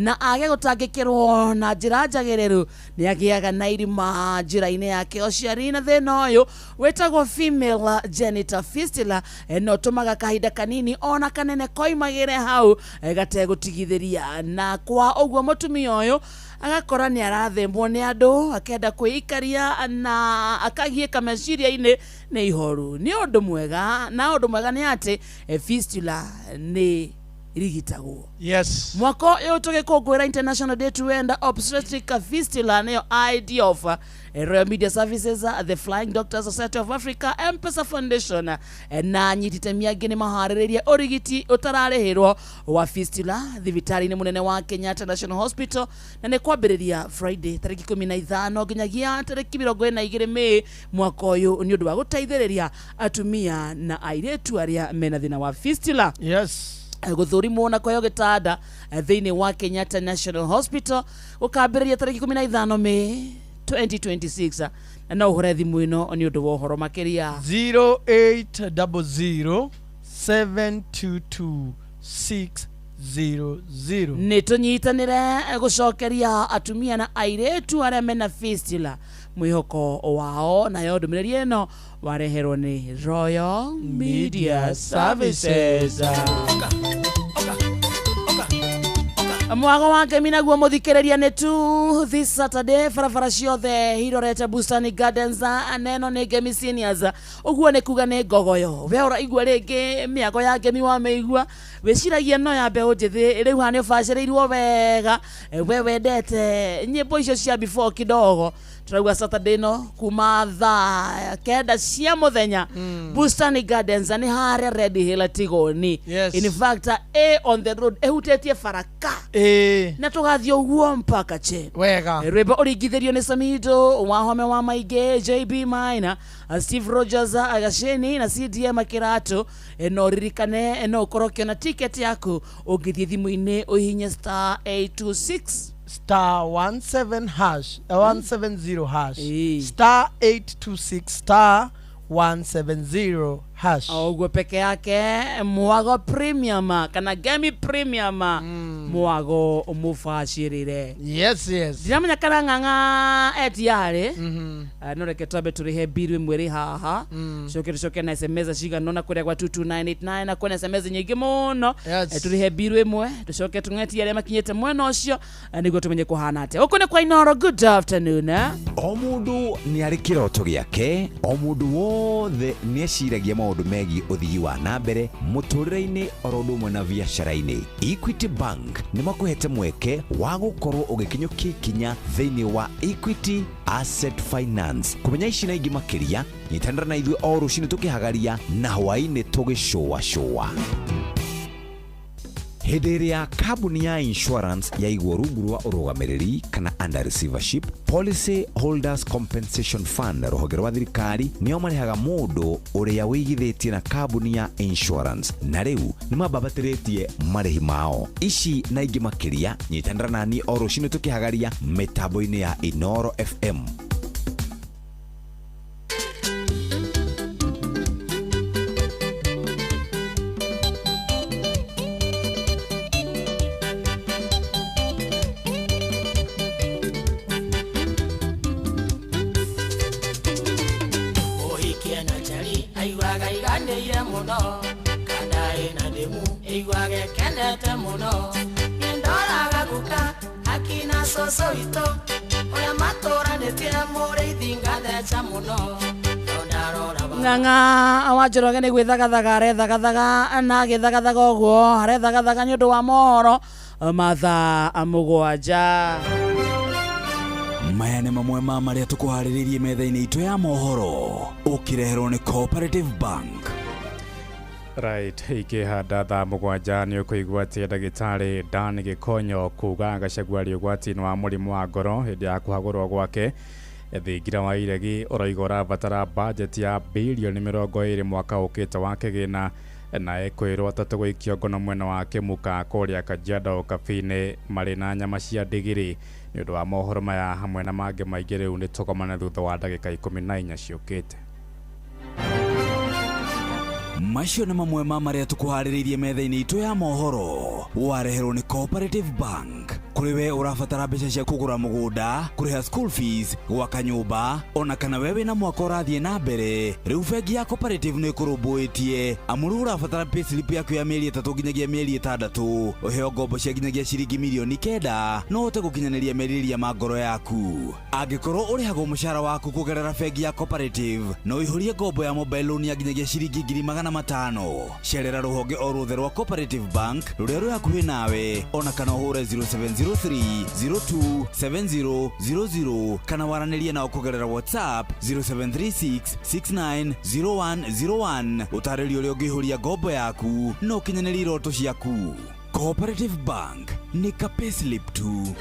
na age gũtangĩkĩrwo na njĩra njagĩrĩru, nĩ agĩaga na irima njĩra-inĩ yake ya ũciari, na thĩna ũyũ wĩtagwo female genital fistula, na ũtũmaga kahinda kanini ona kanene koimagĩre hau, gategũtigithĩria, na kwa ũguo mũtumia ũyũ agakora nĩ arathembwo nĩ andũ, akenda kwĩikaria na akagiĩka meciria-inĩ nĩ ihoru. Nĩ ũndũ mwega, na ũndũ mwega nĩ atĩ fistula nĩ irigitagwo. Yes. Mwaka ũyũ tũgĩkũngũĩra International Day to End Obstetric Fistula, nĩyo IDOF, Royal Media Services, The Flying Doctors Society of Africa, M-Pesa Foundation, na anyititemi angĩ nĩ maharĩrĩirie ũrigiti ũtararĩhĩrwo wa fistula thibitarĩ-inĩ mũnene wa Kenyatta National Hospital, na nĩ kwambĩrĩria Friday tarĩki 15 nginyagia tarĩki 22 Mĩĩ mwaka ũyũ, nĩ ũndũ wa gũteithĩrĩria atumia na airĩtu arĩa mena thĩna wa fistula. Yes. Gũthũrimwo na kũheo gĩtanda thĩinĩ wa Kenyatta National Hospital gũkambĩrĩria tarĩki 15 Mĩĩ 2026, na no ũhũre thimũ ĩno nĩ ũndũ wa ũhoro makĩria. 0800 722 600. Nĩ tũnyitanĩre gũcokeria atumia na airĩtu arĩa mena fistula mwĩhoko wao, nayo ndũmĩrĩri ĩno wareherwo nĩ Royal Media Services. Mwago wa ngemi naguo mũthikĩrĩria nĩ tu this Saturday, barabara ciothe irorete Bustani Gardens, neno nĩ Ngemi Seniors, ũguo nĩ kuga nĩ ngogoyo. We ũraigua rĩngĩ mĩago ya ngemi wamĩigua wĩciragia no ya mbeũ njĩthĩ, rĩu haha nĩ ũbacĩrĩirwo wega, we wendete nyĩmbo icio cia before kidogo. Tũrauga Saturday no kuma thaa 9 cia mũthenya, Bustani Gardens nĩ harĩa Red Hill Tigoni. Yes. In fact, A on the road ĩhutĩtie baraka na tũgathiĩ ũguo mpaka che. Wega. Rwĩmbo ũringithĩrio nĩ Samido Wahome wa Maingĩ, JB Maina, Steve Rogers Agasheni na CDM Kĩratũ. No ririkane no ũkorwo ũkĩona ticket yaku ũngĩthiĩ thimũ-inĩ ũhihinye star 826 star 17 hash, 170 hash. Eh. Star 826 star 170 hash. Ũguo peke yake mwago premium kana Ngemi premium, mwago mũbacĩrĩre. Yes, yes. Ndiramenya kana ng'ang'a etiarĩ. No reke twambe tũrĩhe mbiru ĩmwe ĩrĩ haha, coke tũcoke na SMS cigana ũna kũrĩa gwa 22989, na kwĩna SMS nyingĩ mũno. Yes. Tũrĩhe mbiru ĩmwe tũcoke tũng'etie arĩa makinyĩte mwena ũcio, nĩguo tũmenye kũhana atĩa. Gũkũ nĩ kwa Inooro. Good afternoon. O mũndũ nĩ arĩ kĩroto gĩake, o mũndũ wothe nĩ eciragia maũndũ megiĩ ũthii wa na mbere mũtũrĩre-inĩ oro ũndũ ũmwe na biacara-inĩ. Equity Bank nĩ makũhete mweke wa gũkorwo ũgĩkinyũkia ikinya thĩinĩ wa Equity Asset Finance. Kũmenya ici na ingĩ makĩria, nyitanĩra na ithuĩ o rũcinĩ tũkĩhagaria na hwaĩ-inĩ tũgĩcũacũa. Hĩndĩ ĩrĩa kambuni ya insurance yaigwo rungu rwa ũrũgamĩrĩri kana under receivership, Policy Holders Compensation Fund rũhonge rwa thirikari nĩo marĩhaga mũndũ ũrĩa wĩigithĩtie na kambuni ya insurance, na rĩu nĩ mambambatĩrĩtie marĩhi mao. Ici na ingĩ makĩria, nyitanĩra nani o rũcinĩ tũkĩhagaria mĩtambo-inĩ ya Inooro FM. Ũhikie na njari aiguaga iganĩire mũno, kana ĩna ndĩmu ĩiguaga ĩkenete mũno. Nĩndoraga guka akina cũcũ witũ ũrĩa matũranĩtie mũrĩithi ngatheca mũno, no ndarora ba Ng'ang'a wa Njoroge nĩ gwĩthagathaga arethagathaga, na agĩthagathaga ũguo arethagathaga nĩ ũndũ wa mohoro mathaa 7. Maya nĩ mamwe ma marĩa tũkũharĩrĩirie metha-inĩ itũ ya mohoro ũkĩreherwo nĩ Cooperative Bank. Right, ikĩhanda thaa 7 nĩ ũkũigua atĩ ndagĩtarĩ Dan Gĩkonyo kuga Gachagua arĩ ũgwati-inĩ wa mũrimũ wa ngoro hĩndĩ ya kũhagũrwo gwake. Thingira wa iregi ũrauga ũrabatara bajeti ya birioni 20 mwaka ũkĩte wa kĩgĩna. Na ekwĩrwo atatũ gũikio ngono mwena wa Kĩmuka kũrĩa Kajiado Ũkabi-inĩ marĩ na nyama cia ndigiri. Nĩ ũndũ wa mohoro maya hamwe na mangĩ maingĩ rĩu nĩ tũgomane thutha wa ndagĩka 14 ciũkĩte. Macio nĩ mamwe ma marĩa tũkũharĩrĩirie metha-inĩ itũ ya mohoro. Wareherwo nĩ Cooperative Bank. Kũrĩ we ũrabatara mbeca cia kũgũra mũgũnda, kũrĩha school fees, gwaka nyũmba, ona kana we wĩna mwaka ũrathiĩ na mbere, rĩu bengi ya Cooperative nĩ ĩkũrũmbũĩtie. Amu rĩu ũrabatara payslip yaku ya mĩeri 3 nginyagia mĩeri 6, ũheo ngombo cia nginyagia ciringi mirioni 9, no ũhote gũkinyanĩria merirĩria ma ngoro yaku. Angĩkorwo ũrĩhagwo mũcara waku kũgerera bengi ya Cooperative, no ũihũrie ngombo ya mobile loan ya nginyagia ciringi 500,000. Cerera rũhonge o ruothe rwa Cooperative Bank rũrĩa rwĩ hakuhĩ nawe, ona kana ũhũre 0703 02 7000 kana waranĩrie nao kũgerera WhatsApp 0736 690101. Ũtarĩrio ũrĩa ũngĩihũria ngombo yaku na ũkinyanĩrie iroto ciaku. Cooperative Bank nĩ ka payslip tu.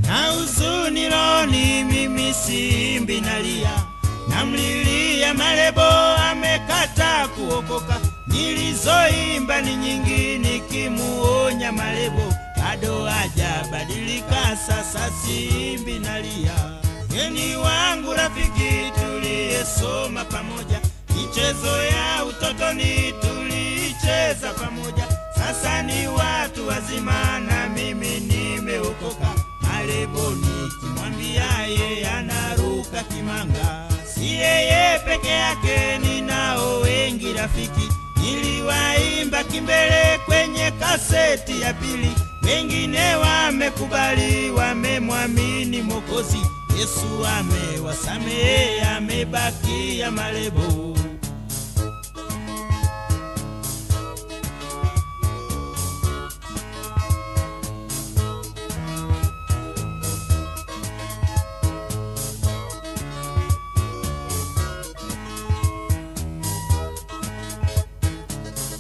Na huzuni rohoni mimi simbi nalia, namlilia Malebo amekata kuokoka. Nilizoimba ni nyingi nikimuonya Malebo, bado hajabadilika, sasa simbi nalia. Yeni wangu rafiki tuliyesoma pamoja, michezo ya utotoni tulicheza pamoja, sasa ni watu wazima na mimi nimeokoka. Malebo nikimwambia yeye anaruka kimanga, si yeye peke yake, ninao wengi rafiki. Niliwaimba kimbele kwenye kaseti ya pili, wengine wamekubali, wamemwamini Mwokozi Yesu, amewasamehe, amebakia Malebo.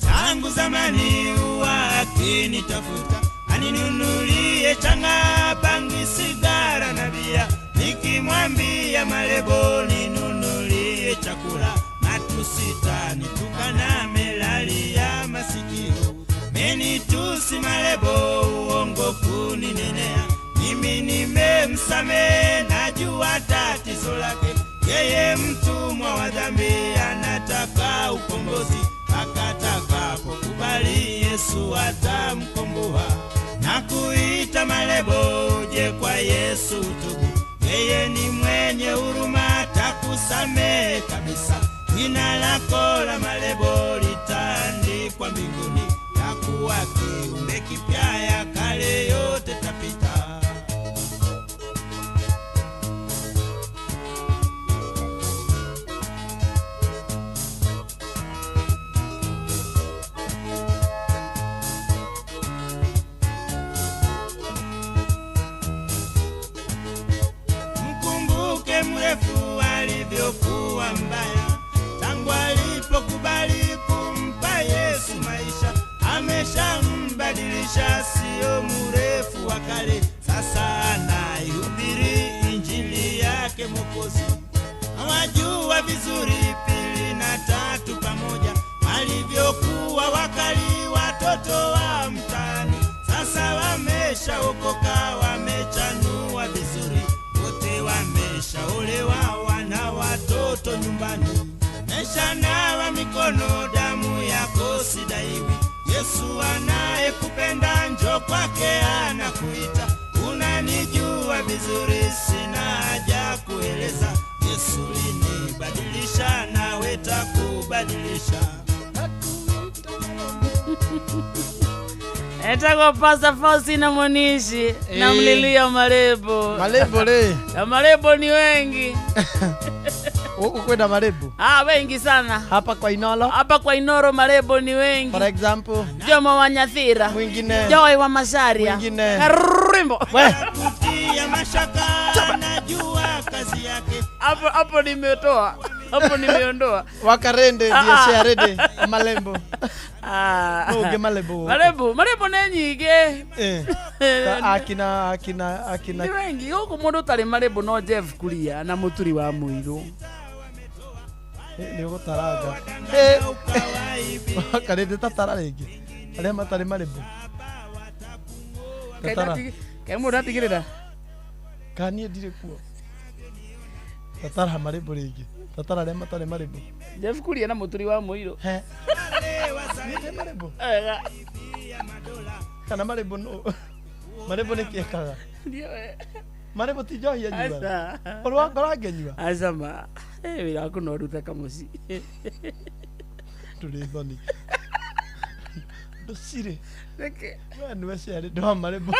Tangu zamani huwa akinitafuta, aninunulie changa, bangi, sigara na bia. Nikimwambia Malebo ninunulie chakula, matusi tanitukana, amelalia masikio. Menitusi Malebo, uongo kuninenea, mimi nimemsamehe, najua tatizo lake. Yeye mtumwa wa dhambi, anataka ukombozi, atakapokubali Yesu atamkomboa. Na kuita Malebo uje kwa Yesu tubu, yeye ni mwenye huruma, atakusamehe kabisa. Jina lako la Malebo litaandikwa mbinguni, takuwa kiumbe kipya, ya kale yote tapita. Mrefu alivyokuwa mbaya, tangu alipokubali kumpa Yesu maisha, ameshambadilisha, sio mrefu wa kale, sasa anaihubiri injili yake Mwokozi. Hawajua vizuri pili na tatu pamoja, walivyokuwa wakali watoto wa mtaani, sasa wameshaokoka, wamechanua vizuri, wote wameshaolewa, wana watoto nyumbani. Meshanawa mikono, damu yako sidaiwi. Yesu anayekupenda, njoo kwake anakuita. Unanijua vizuri, sina haja kueleza. Yesu linibadilisha, nawe takubadilisha. Etagwo Pastor Faustina Munishi na mlilia Malebo. Malebo le. Na Malebo ni wengi. Huku kwenda Malebo? Ah, wengi sana. Hapa kwa Inoro? Hapa kwa Inoro Malebo ni wengi. For example, Jomo wa Nyathira. Mwingine. Joy wa Macharia. Mwingine. Karimbo. We. Kutia mashaka, najua kazi yake. Hapo hapo nimetoa. Hapo nimeondoa. Wakarende, biashara rede, Malembo. No ũngĩ malebo. Marembo, marembo nĩ nyingĩ. Eh. Ta akina akina akina Nĩ wengi gũkũ mũndũ ũtarĩ marembo no Jeff Kuria na mũturi wa mũirũ. Nĩ ũgũtaranga. Karĩndĩ tatara rĩngĩ. Arĩa matarĩ marembo. Tatara. Kaĩ mũndũ atigĩrĩra? Kana niĩ ndirĩ kuo. Tatara marembo rĩngĩ. Tatara arĩa matarĩ marembo. Jeff Kuria na mũturi wa mũirũ. He. Niĩ ndĩ marembo. Wega. Kana marembo no. Marembo nĩ kĩekaga. Ndiũĩ. Marembo ti njohi anyuaga. Aca. Ũrĩ wakora ngĩnyua. Aca ma. Wĩra waku no ũrute kamũci. Ndũrĩ thoni. Ndũcirĩ. Nĩkĩ? We nĩwe ciarĩ ndwa marembo.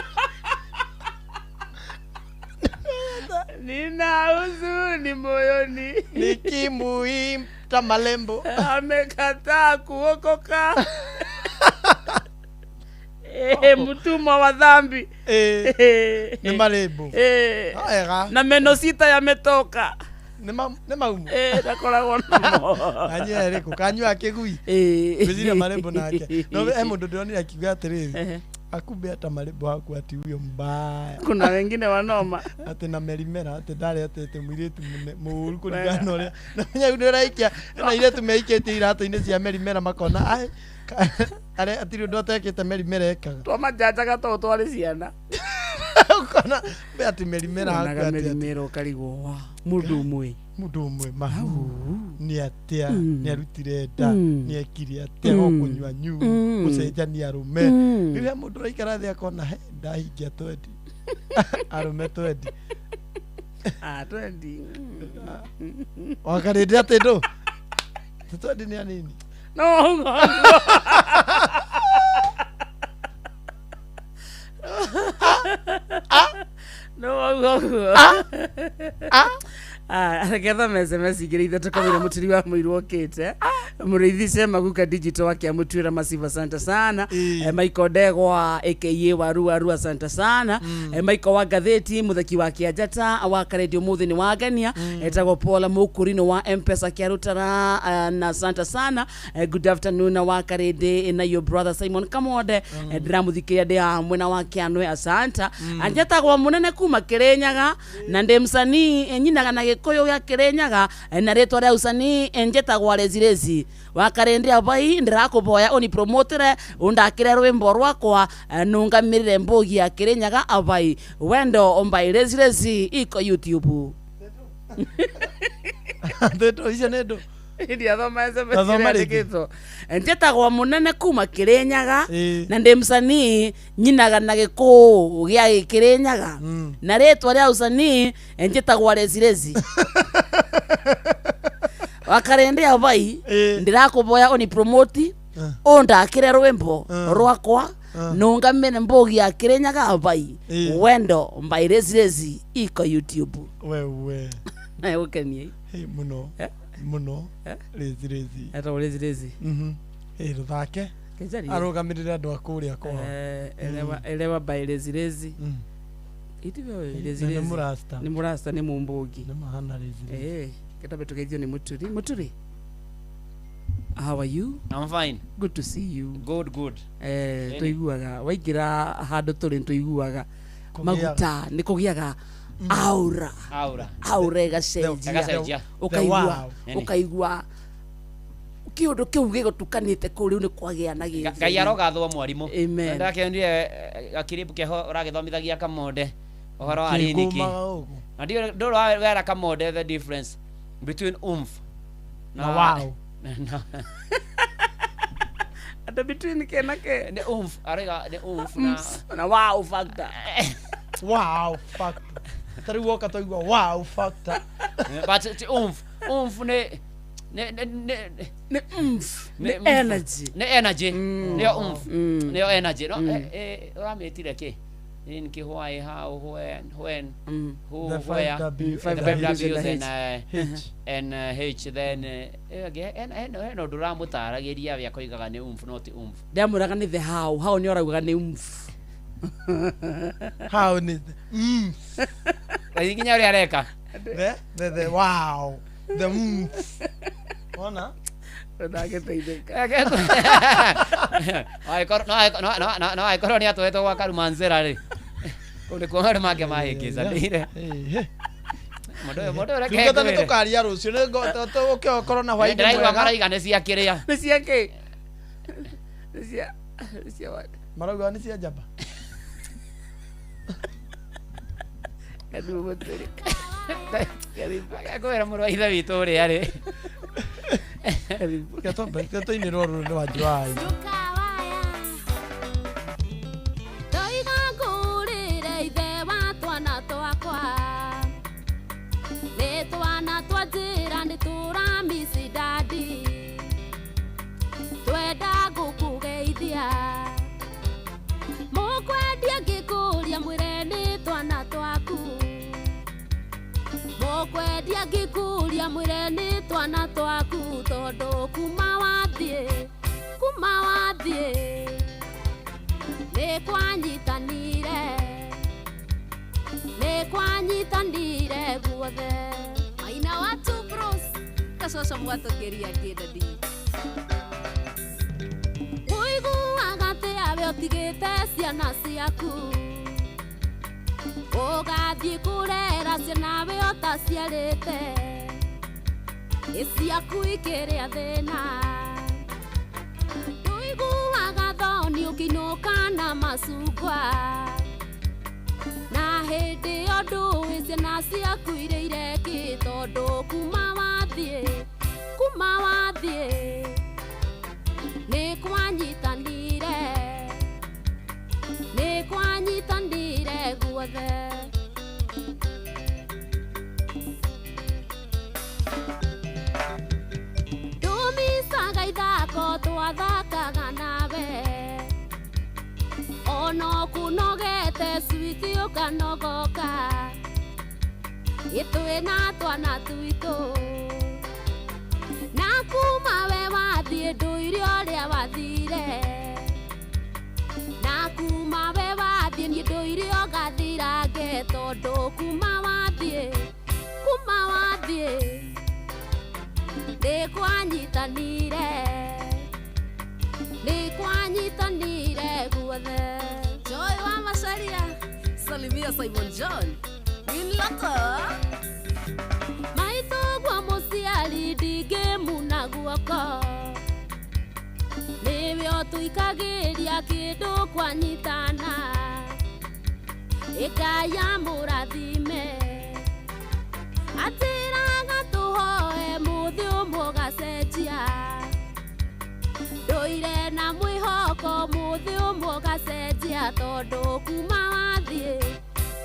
Nina huzuni moyoni. Nikimuita malembo. Amekataa kuokoka. Mtumwa wa dhambi. Nĩ marembo. Wega. Na meno sita yametoka. Nĩ maumu. Ndakoragwo namo. Kanyua ĩrĩkũ? Kanyua kĩgui. Ngwĩciria marembo nake. No he mũndũ ndĩronire akiuga atĩrĩrĩ. Akumbe hata marembo haku ati huyo mbaya. Kuna wengine wanoma. Ati na merimera ati ndarĩ atete mũirĩtu mũũru kũringana na ũrĩa. Na menya nĩ ũraikia na airĩtu meikĩtie iratũ-inĩ cia merimera makona ai arĩa atirĩ ũndũ atekĩte merimera ekaga. Twamajanjaga tondũ twarĩ ciana. Ũkona be ati merimera haku Wonaga ati merimera ũkarigwo wa mũndũ ũmwe. Mũndũ ũmwe mahu nĩ atĩa nĩ arutire nda nĩ ekire atĩa no kũnyua nyu gũcenjania arũme. Rĩrĩa mũndũ araikara thĩ akona he ndahingia twendi arũme twendi. Ah, twendi. Wakarĩndĩ atĩ ndũ twendi nĩ anini. No ugo. No ugo. Reke thome SMS igĩrĩ ithatũ kamũira mũturi wa mũirũ okĩte. Mũrĩithi Cema Guka Digital wa Kĩamũtuĩra Massive asante sana. Michael Ndegwa aka Waru Waru asante sana. Michael wa Gatheti mũtheki wa Kĩanjata wa Karendio mũthĩ nĩ wangenia. Etagwo Paula Mũkũrinũ wa M-Pesa Kĩarũtara na asante sana. Good afternoon wa Karende na your brother Simon Kamode. Ndĩramũthikĩrĩria ndĩ haha mwena wa Kĩanwe asante. Anjetagwo mũnene kuma Kĩrĩnyaga na ndĩ msanii nyinaga na Gĩkũyũ gĩa Kĩrĩnyaga na rĩtwa rĩa usanii njetagwo Rezirezi wa Karende abai ndĩrakũboya ũnipromotere ũndakĩre rwĩmbo rwakwa nũngamĩrĩre mbũgi ya Kĩrĩnyaga abai wendo ombai Rezirezi iko YouTube. Ndeto icio nĩ ndũ. Ndiathoma SMS Tathoma rĩngĩ. yandĩkĩtwo. Njetagwo mũnene kuma Kĩrĩnyaga na ndĩ msanii nyinaga na Gĩkũyũ gĩa Kĩrĩnyaga na rĩtwa rĩa usanii njetagwo Rezirezi wa Karende abai ndĩrakũboya ũnipromote ũndakĩre rwĩmbo rwakwa nũngamĩre mbũgi ya Kĩrĩnyaga abai wendo mbai Rezirezi iko YouTube. Wewe. Gũkenie. Mũno. Mũno. Rezirezi. Etagwo Rezirezi. Rũthake. Arũgamĩrĩre andũ a kũrĩa kwao. Elewa by Rezirezi. Itiwe Rezirezi. Nĩ mũrasta. Nĩ mũrasta nĩ mũmbũgi. Nĩ mahana Rezirezi. Ketabe tugeithio nĩ Mũturi. Mũturi. How are you? I'm fine. Good to see you. Good, good. Tũiguaga waingĩra handũ tũrĩ tũiguaga maguta nĩ kũgĩaga aura. Aura. Aura ĩgacenjia. Ũkaigua ũkaigua kĩũndũ kĩu gĩgũtukanĩte kũu rĩu nĩ kwagĩa na gĩthĩ. Ngai arogathwo mwarimũ. Amen. Ndakĩonire gakiribu keho ũragĩthomithagia Kamonde ũhoro wa riniki. Na ndiũ ndũrĩ wera Kamonde the difference between oomph na wow. Ata between ke na ke. Nĩ oomph arauga nĩ oomph na wow factor. Wow factor. Ta rĩu woka twaigua wow factor. But ti oomph oomph nĩ nĩ oomph nĩ energy. Nĩ energy. Nĩyo oomph. Nĩyo energy. No ũramĩtire kĩ? Nĩ why how when who The where 5W the 5 W's and H and H then hena ũndũ ũramũtaragĩria we akoigaga nĩ oomph not oomph. Ndamwĩraga nĩ the how how nĩ ũraugaga nĩ oomph. How nĩ oomph. Nginya ũrĩa areka. The wow the oomph. Wona? Ndangĩteithĩka. No angĩkorwo nĩ atwetwo gwa Karumanzĩra rĩ, kũu nĩkuo maũndũ make mahĩngĩcanĩire. Mũndũ ũyũ, mũndũ ũyũ, reke Tungata nĩ ngwĩre. tũkaria rũciũ nĩ tũgũkorwo na hwainĩ Ndĩraigua mwega. maraiga nĩ cia kĩrĩa. Nĩ cia kĩ? Nĩ cia, nĩ cia wa- Marauga nĩ cia njamba. Karibu mũtũrĩ. Karibu. Ngwĩra mũrũ wa ithe witũ ũrĩa rĩ. Karibu. Reke tũinĩrwo rũrũ nĩ wanjũ wa aini. Ndoiga ngũrĩre ithe wa twana twakwa, nĩ twana twa njĩra nĩ tũramici dadi, twenda gũkũgeithia, mũkwendia ngĩkũria mwĩre nĩ twana twaku, mũkwendia ngĩkũria mwĩre nĩ twana twaku, tondũ kuma wathiĩ, kuma wathiĩ nĩ kwanyitanire, nĩ kwanyitanire guothe. Maina wa Two Bros kacoco mwatũkĩria kĩndadi. Ũiguaga atĩa we ũtigĩte ciana ciaku, ũgathiĩ kũrera ciana we ũtaciarĩte, ĩ ciaku ikĩrĩa thĩna, ndũiguaga thoni ũkĩinũka na macungwa, na hĩndĩ ĩyo ndũĩ ciana ciaku irĩire kĩ, tondũ kuma wathiĩ, kuma wathiĩ nĩ kwanyitanire, nĩ kwanyitanire guothe. Ndũmicaga ithako twathakaga nawe, ona ũkũnogete switi ũkanogoka, ĩ twĩna twana twitũ, na kuma we wathiĩ ndũire ũrĩa wathire, na kuma we wathiĩ niĩ ndũire ũgathirange, tondũ kuma wathiĩ, kuma wathiĩ nĩ kwanyitanire, nĩ kwanyitanire guothe. Joy wa Macharia, salimia Simon John Winloto. Maitũ gwa mũciari ndingĩmuna guoko, nĩwe ũtũikagĩria kĩndũ kwanyitana, ĩkaya mũrathime, atĩraga tũhoe mũthĩ ũmwe ũgacenjia, ndũire na mwĩhoko mũthĩ ũmwe ũgacenjia, tondũ kuma wathiĩ,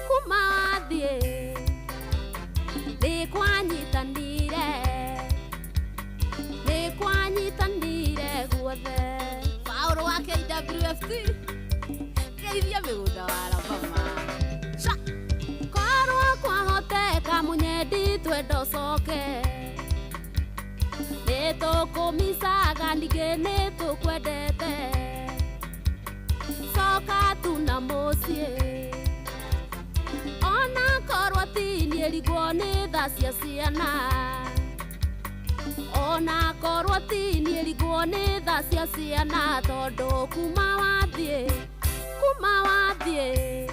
kuma wathiĩ nĩ kwanyitanire, nĩ kwanyitanire guothe. Paũlũ wa KWFT geithia mĩgũnda wa Alabama. Sha! Korwo kwahoteka mũnyendi twenda ũcoke, nĩ tũkũmicaga ningĩ nĩ tũkwendete, coka tu na mũciĩ, ona korwo ti niĩ rigwo nĩ tha cia ciana, ona korwo ti niĩ rigwo nĩ tha cia ciana, tondũ kuma wathiĩ, kuma wathiĩ.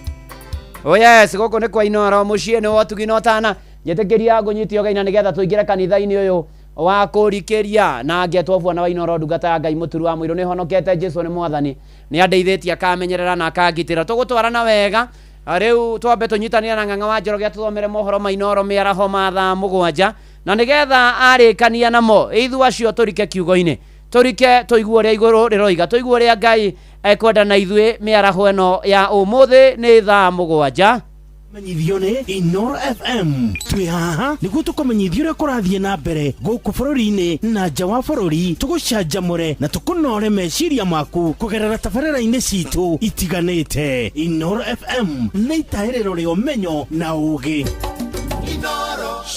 Oh yes, gũkũ nĩ kwa Inooro mũciĩ nĩ wotugi na ũtana. Njĩtĩkĩria ngũnyite ũgaina nĩgetha tũingĩre kanitha-inĩ ũyũ wa kũrikĩria, na ngetwo bwana wa Inooro ndungata ya Ngai mũturu wa mũirũ, nĩhonokete Jesũ nĩ mwathani, nĩ andeithĩtie akamenyerera na akangitĩra. Tũgũtwarana wega rĩu, twambe tũnyitanĩre na Ng'ang'a wa Njoroge atũthomere mohoro ma Inooro mĩaraho ma thaa 7, na nĩgetha arĩkania namo ithuĩ acio tũrike kiugo-inĩ, tũrike tũigue ũrĩa igũrũ rĩroiga, tũigue ũrĩa Ngai ekwenda na ithuĩ mĩaraho ĩno ya ũmũthĩ nĩ thaa 7. Menyithio nĩ Inooro FM. Twĩ haha nĩguo tũkũmenyithia ũrĩa kũrathiĩ na mbere gũkũ bũrũri-inĩ na nja wa bũrũri, tũgũcanjamũre na tũkũnore meciria maku kũgerera tabarĩra-inĩ citũ itiganĩte. Inooro FM nĩ itahĩrĩro rĩa ũmenyo na ũũgĩ.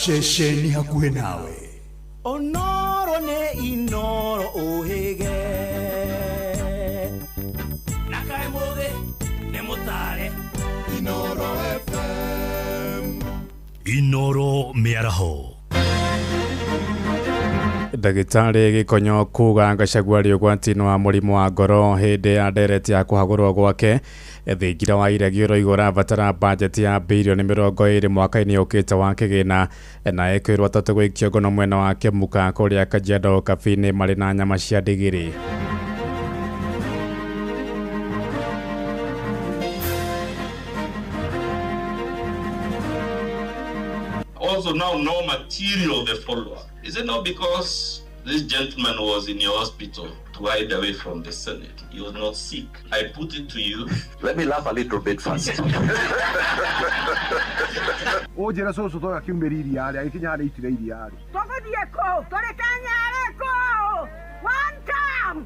Ceceni hakuhĩ nawe. Onoro nĩ Inooro ũhĩge, na kaĩ mũthĩ nĩ mũtare. Inooro FM. Inooro mĩaraho. Ndagĩtarĩ Gĩkonyo kuga Gachagua arĩ ũgwati-inĩ wa mũrimũ wa ngoro hĩndĩ ya ndereti ya kũhagũrwo gwake. Thingira wa iregi ũroiga ũrabatara bajeti ya birioni 20 mwaka-inĩ ũkĩte wa kĩgĩna na ekwĩrwo atatũ gũikio ngono mwena wa Kĩmuka kũrĩa Kajiado Cafe-inĩ marĩ na nyama cia ndigiri. Also now no material the follow-up. Is it not because this gentleman was in your hospital to hide away from the Senate? He was not sick. I put it to you. Let me laugh a little bit first. Ojera soso toga kiumĩria rĩ agĩkinya harĩa itire iria rĩ. Tũgũthiĩ kũ? Tũrĩ Kenya rĩ kũ? One time.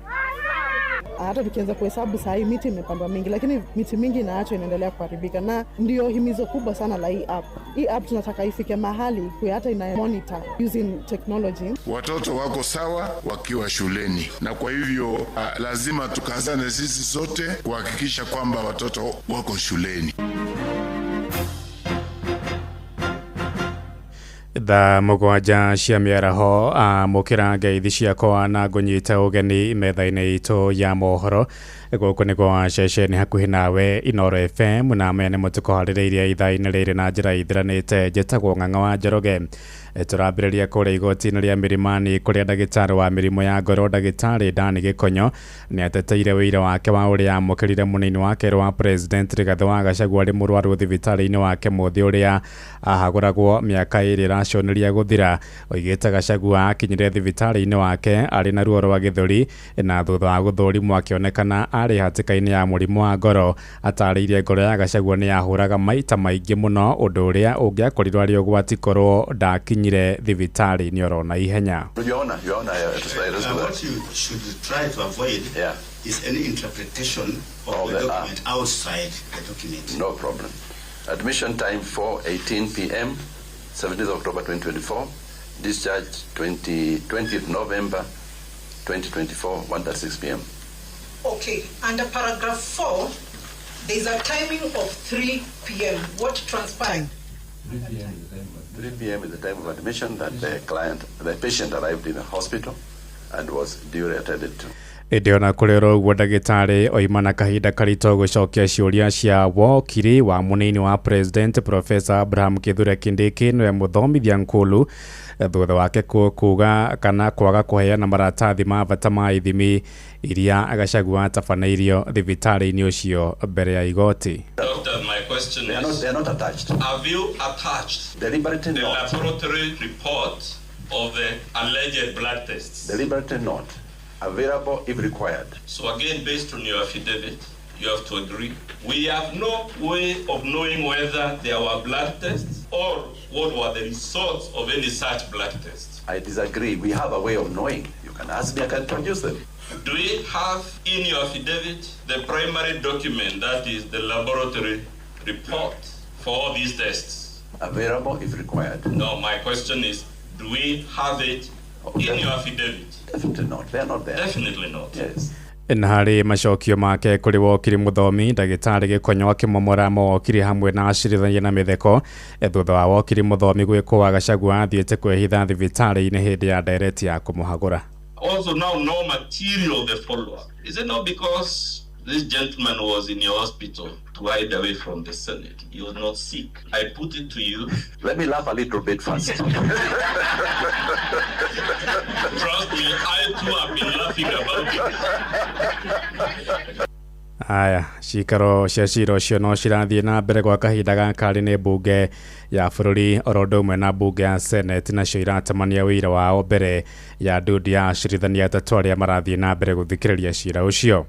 Hata tukianza kuhesabu saa hii miti imepandwa mingi, lakini miti mingi inaachwa inaendelea kuharibika, na ndio himizo kubwa sana la hii app. Hii app tunataka ifike mahali kwa hata ina monitor using technology. Watoto wako sawa wakiwa shuleni, na kwa hivyo lazima tukazane sisi sote kuhakikisha kwamba watoto wako shuleni. Thaa mũgwanja cia mĩaraho amũkĩra ngeithi ciakwa na ngũnyita ũgeni metha-inĩ itũ ya mohoro. Gũkũ nĩ gwa ceceni hakuhĩ nawe Inooro FM, na maya nĩmo tũkũharĩrĩirie ithaa-inĩ rĩrĩ na njĩra ithiranĩte. Njĩtagwo Ng'ang'a wa Njoroge. Tũrambĩrĩria kũrĩa igoti-inĩ rĩa Milimani kũrĩa ndagĩtarĩ wa mĩrimũ ya ngoro ndagĩtarĩ Dani Gĩkonyo nĩ ateteire wĩira wake wa ũrĩa amũkĩrire mũnini wa kerĩ wa president Rigathĩ wa Gachagua arĩ mũrwaru thibitarĩ-inĩ wake mũthĩ ũrĩa ahagũragwo mĩaka ĩrĩ ĩraconeria gũthira. Oigĩte Gachagua akinyire thibitarĩ-inĩ wake arĩ na ruo rwa gĩthũri na thutha wa gũthũrimwo akĩonekana arĩ hatĩka-inĩ ya mũrimũ wa ngoro. Atarĩirie ngoro ya Gachagua nĩ yahũraga maita maingĩ mũno, ũndũ ũrĩa ũngĩakorirwo arĩ ũgwati korwo ndakinyire thibitarĩ-inĩ oro na ihenya. What you should try to avoid is any interpretation of the document outside the document. No problem. Admission time 4:18 p.m. 17th October 2024. Discharge 20th November 2024, 1:36 p.m. Okay, under paragraph 4, there is a timing of 3 p.m. What transpired? 3 p.m. is the time of admission that the patient arrived in the hospital and was duly attended to. Ĩndĩ ona kũrĩ oro ũguo ndagĩtarĩ oima na kahinda karitũ gũcokia ciũria cia wokiri wa mũnini wa president Professor Abraham Kithure Kindiki nĩwe mũthomithia nkulu thutha wake kuga kana kwaga kũheana maratathi ma bata ma ithimi iria Gachagua atabanĩirio thibitarĩ-inĩ ũcio mbere ya igoti. Doctor, my question is, they are not attached. Have you attached deliberately the not laboratory report of the alleged blood tests? Deliberately not. Available if required. So again, based on your affidavit, you have to agree. We have no way of knowing whether there were blood tests or what were the results of any such blood tests. I disagree. We have a way of knowing. You can ask me, I can produce them. Do we have in your affidavit the primary document, that is the laboratory report for all these tests? Available if required. No, my question is, do we have it in your affidavit? Definitely not. They are not there. Definitely not. Yes. Na harĩ macokio make kũrĩ wokiri mũthomi ndagĩtarĩ Gĩkonyo akĩmomora mawokiri hamwe na acirithania na mĩtheko thutha wa wokiri mũthomi gwĩkũa Gachagua athiĩte kwĩhitha thibitarĩ-inĩ hĩndĩ ya ndereti ya kũmũhagũra. Also now no material the follow-up. Is it not because this gentleman was in your hospital to hide away from the Senate? He was not sick. I put it to you. Let me laugh a little bit first. Trust me, I too have been laughing about it. Aya, cikaro cia cira ũcio no cirathiĩ na mbere gwa kahinda gaka arĩ nĩ mbunge ya bũrũri oro ũndũ ũmwe na mbunge ya Senate nacio iratamania wĩira wao mbere ya ndundu ya acirithania atatũ arĩa marathiĩ na mbere gũthikĩrĩria cira ũcio.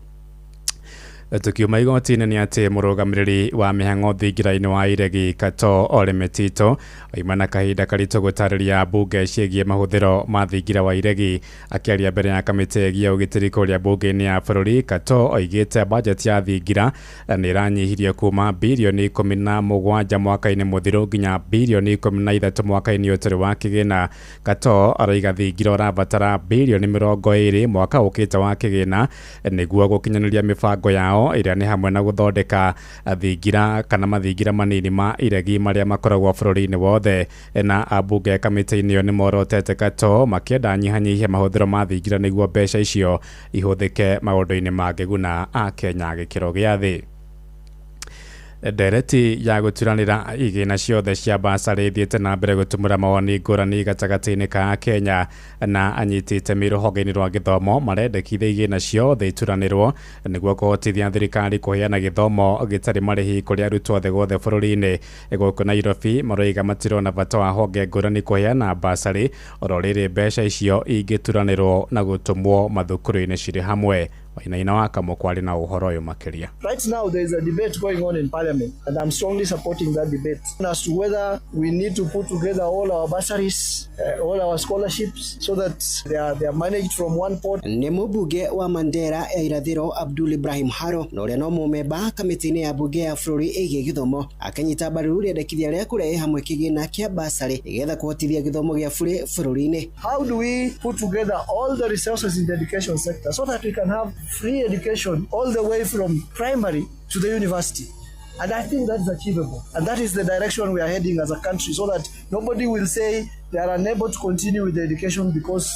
Tukiuma igoti-inĩ nĩ atĩ mũrũgamĩrĩri wa mĩhang'o thingira-inĩ wa iregi Kato Ole Metito oima na kahinda karitũ gũtarĩria mbunge ciĩgiĩ mahũthĩro ma thingira wa iregi. Akĩaria mbere ya kamĩtĩ ĩgiĩ ũgitĩri kũrĩa mbunge-inĩ ya bũrũri, Kato oigĩte bajeti ya thingira nĩ ĩranyihirio kuma birioni 17 mwaka-inĩ mũthiru nginya birioni 13 mwaka-inĩ ũtũrĩ wa kĩgĩna. Kato araiga thingira ũrabatara birioni 20 mwaka ũkĩte wa kĩgĩna nĩguo gũkinyanĩria mĩbango yao yao ĩrĩa nĩ hamwe na gũthondeka thingira kana mathingira manini ma iregi marĩa makoragwo bũrũri-inĩ wothe. Na ambunge kamĩtĩ-inĩ ĩyo nĩ morotete Katoo makĩenda anyihanyihie mahũthĩro ma thingira nĩguo mbeca icio ihũthĩke maũndũ-inĩ mangĩguna Akenya gĩkĩro gĩa thĩ. Ndereti ya gũturanĩra igĩna ciothe cia basarĩ ithiĩte na mbere gũtumũra mawoni ngũrani gatagatĩ-inĩ ka Kenya na anyiti itemi rũhonge-inĩ rwa gĩthomo marendekithia igĩna ciothe ituranĩrwo nĩguo kũhotithia thirikari kũheana gĩthomo gĩtarĩ marĩhi kũrĩ arutwo othe guothe bũrũri-inĩ. Gũkũ Nairobi maroiga matirona bata wa honge ngũrani kũheana basarĩ oro rĩrĩ mbeca icio ingĩturanĩrwo na gũtũmwo mathukuru-inĩ cirĩ hamwe. Wainaina wa Kamũkwarĩ na ũhoro ũyũ makĩria. Right now there is a debate going on in Parliament, and I'm strongly supporting that debate as to whether we need to put together all our bursaries, all our scholarships, so that they are managed from one pot. Nĩ mũmbunge wa Mandera ya irathĩro Abdul Ibrahim Haro na ũrĩa no mũmemba kamĩtĩ-inĩ ya mbunge ya bũrũri ĩgiĩ gĩthomo akĩnyita mbaru rĩendekithia rĩa kũrehe hamwe kĩgĩna kĩa basarĩ nĩgetha kũhotithia gĩthomo gĩa bũrĩ bũrũri-inĩ. How do we put together all the resources in the education sector so that we can have free education all the way from primary to the university? And I think that's achievable. And that is the direction we are heading as a country, so that nobody will say they are unable to continue with the education because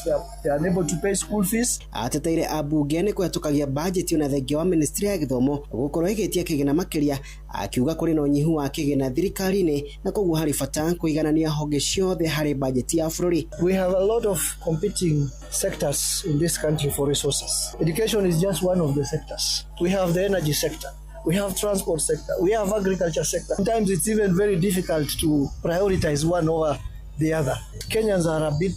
they are unable to pay school fees. Ateteire ambunge nĩ kũhetũkagia bajeti ona thengia wa ministry ya gĩthomo gũkorwo ĩgĩtia kĩgĩna makĩria, akiuga kũrĩ na ũnyihu wa kĩgĩna thirikari-inĩ na koguo harĩ bata kũiganania honge ciothe harĩ bajeti ya bũrũri. We have a lot of competing sectors in this country for resources. Education is just one of the sectors. We have the energy sector. We have transport sector, we have agriculture sector. Sometimes it's even very difficult to prioritize one over the other. Kenyans are a bit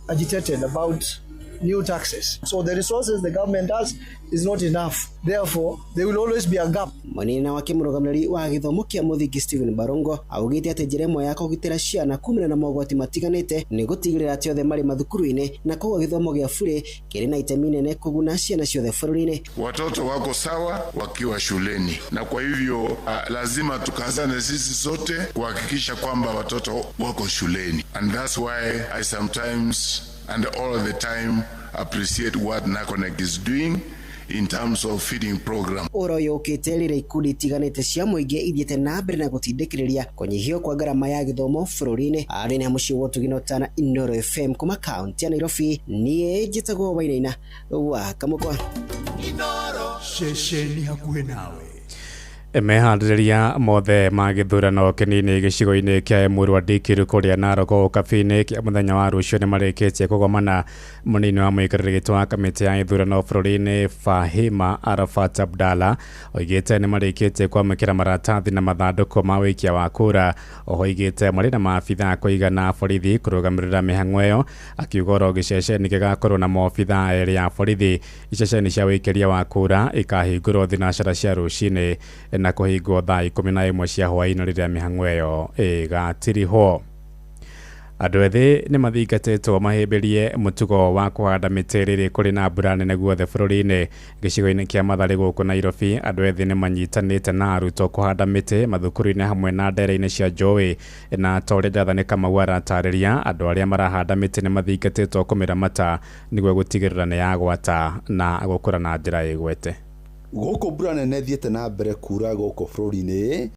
agitated about new taxes. So the resources the government has is not enough. Therefore, there will always be a gap. Mũnene wake mũrũgamĩrĩri wa gĩthomo kĩa mũthingi Stephen Barongo augĩte atĩ njĩra ĩmwe ya kũgitĩra ciana kumana na mogwati matiganĩte nĩ gũtigĩrĩra atĩ othe marĩ mathukuru-inĩ na koguo gĩthomo gĩa bure kĩrĩ na itemi nene kũguna ciana ciothe bũrũri-inĩ. Watoto wako sawa wakiwa shuleni, na kwa hivyo lazima tukazane sisi sote kuhakikisha kwamba watoto wako shuleni. And that's why I sometimes and all the time appreciate what NACONEK is doing in terms of feeding program. Ũhoro ũyũ ũkĩte rĩrĩa ikundi itiganĩte cia mũingĩ ithiĩte na mbere na gũtindĩkĩrĩria kũnyihio kwa ngarama ya gĩthomo bũrũri-inĩ. Arĩ na mũciĩ wa Ũtugi na Ũtana, Inooro FM kuma kaunti ya Nairobi, niĩ njĩtagwo Wainaina wa Kamũkwa. Ceceni hakuhĩ nawe. Meharĩrĩria mothe ma gĩthurano kĩnini gĩcigo-inĩ kĩa Emurua Dikirr kũrĩa Narok Ũkabi-inĩ kĩa mũthenya wa rũciũ nĩ marĩkĩtie kũgomana. Mũnini wa mũikarĩri gĩtĩ wa kamĩtĩ ya ithurano bũrũri-inĩ Fahima Arafat Abdalla oigĩte nĩ marĩkĩtie kwamũkĩra maratathi na mathandũkũ ma wĩikia wa kura. Oho oigĩte marĩ na maabithaa kũigana borithi kũrũgamĩrĩra mĩhang'o ĩyo, akiuga oro gĩceceni gĩgakorwo na maobithaa erĩ a borithi. Iceceni cia wĩikĩria wa kura ikahingũrwo thinacara cia rũcinĩ na kũhingwo thaa 11 cia hwaĩ-inĩ rĩrĩa mĩhang'o ĩyo ĩgatirihwo. Andũ ethĩ nĩ mathingatĩtwo mahĩmbĩrie mũtugo wa kũhanda mĩtĩ rĩrĩ kũrĩ na mbura nene guothe bũrũri-inĩ. Gĩcigo-inĩ kĩa Mathare gũkũ Nairobi, andũ ethĩ nĩ manyitanĩte na arutwo kũhanda mĩtĩ mathukuru-inĩ hamwe na ndere-inĩ cia njũĩ. Na ta ũrĩa Jathani Kamau aratarĩria, andũ arĩa marahanda mĩtĩ nĩ mathingatĩtwo kũmĩramata nĩguo gũtigĩrĩra nĩ yagwata na gũkũra na njĩra ĩgwete. Gũkũ mbura nene thiĩte na mbere kura gũkũ bũrũri-inĩ,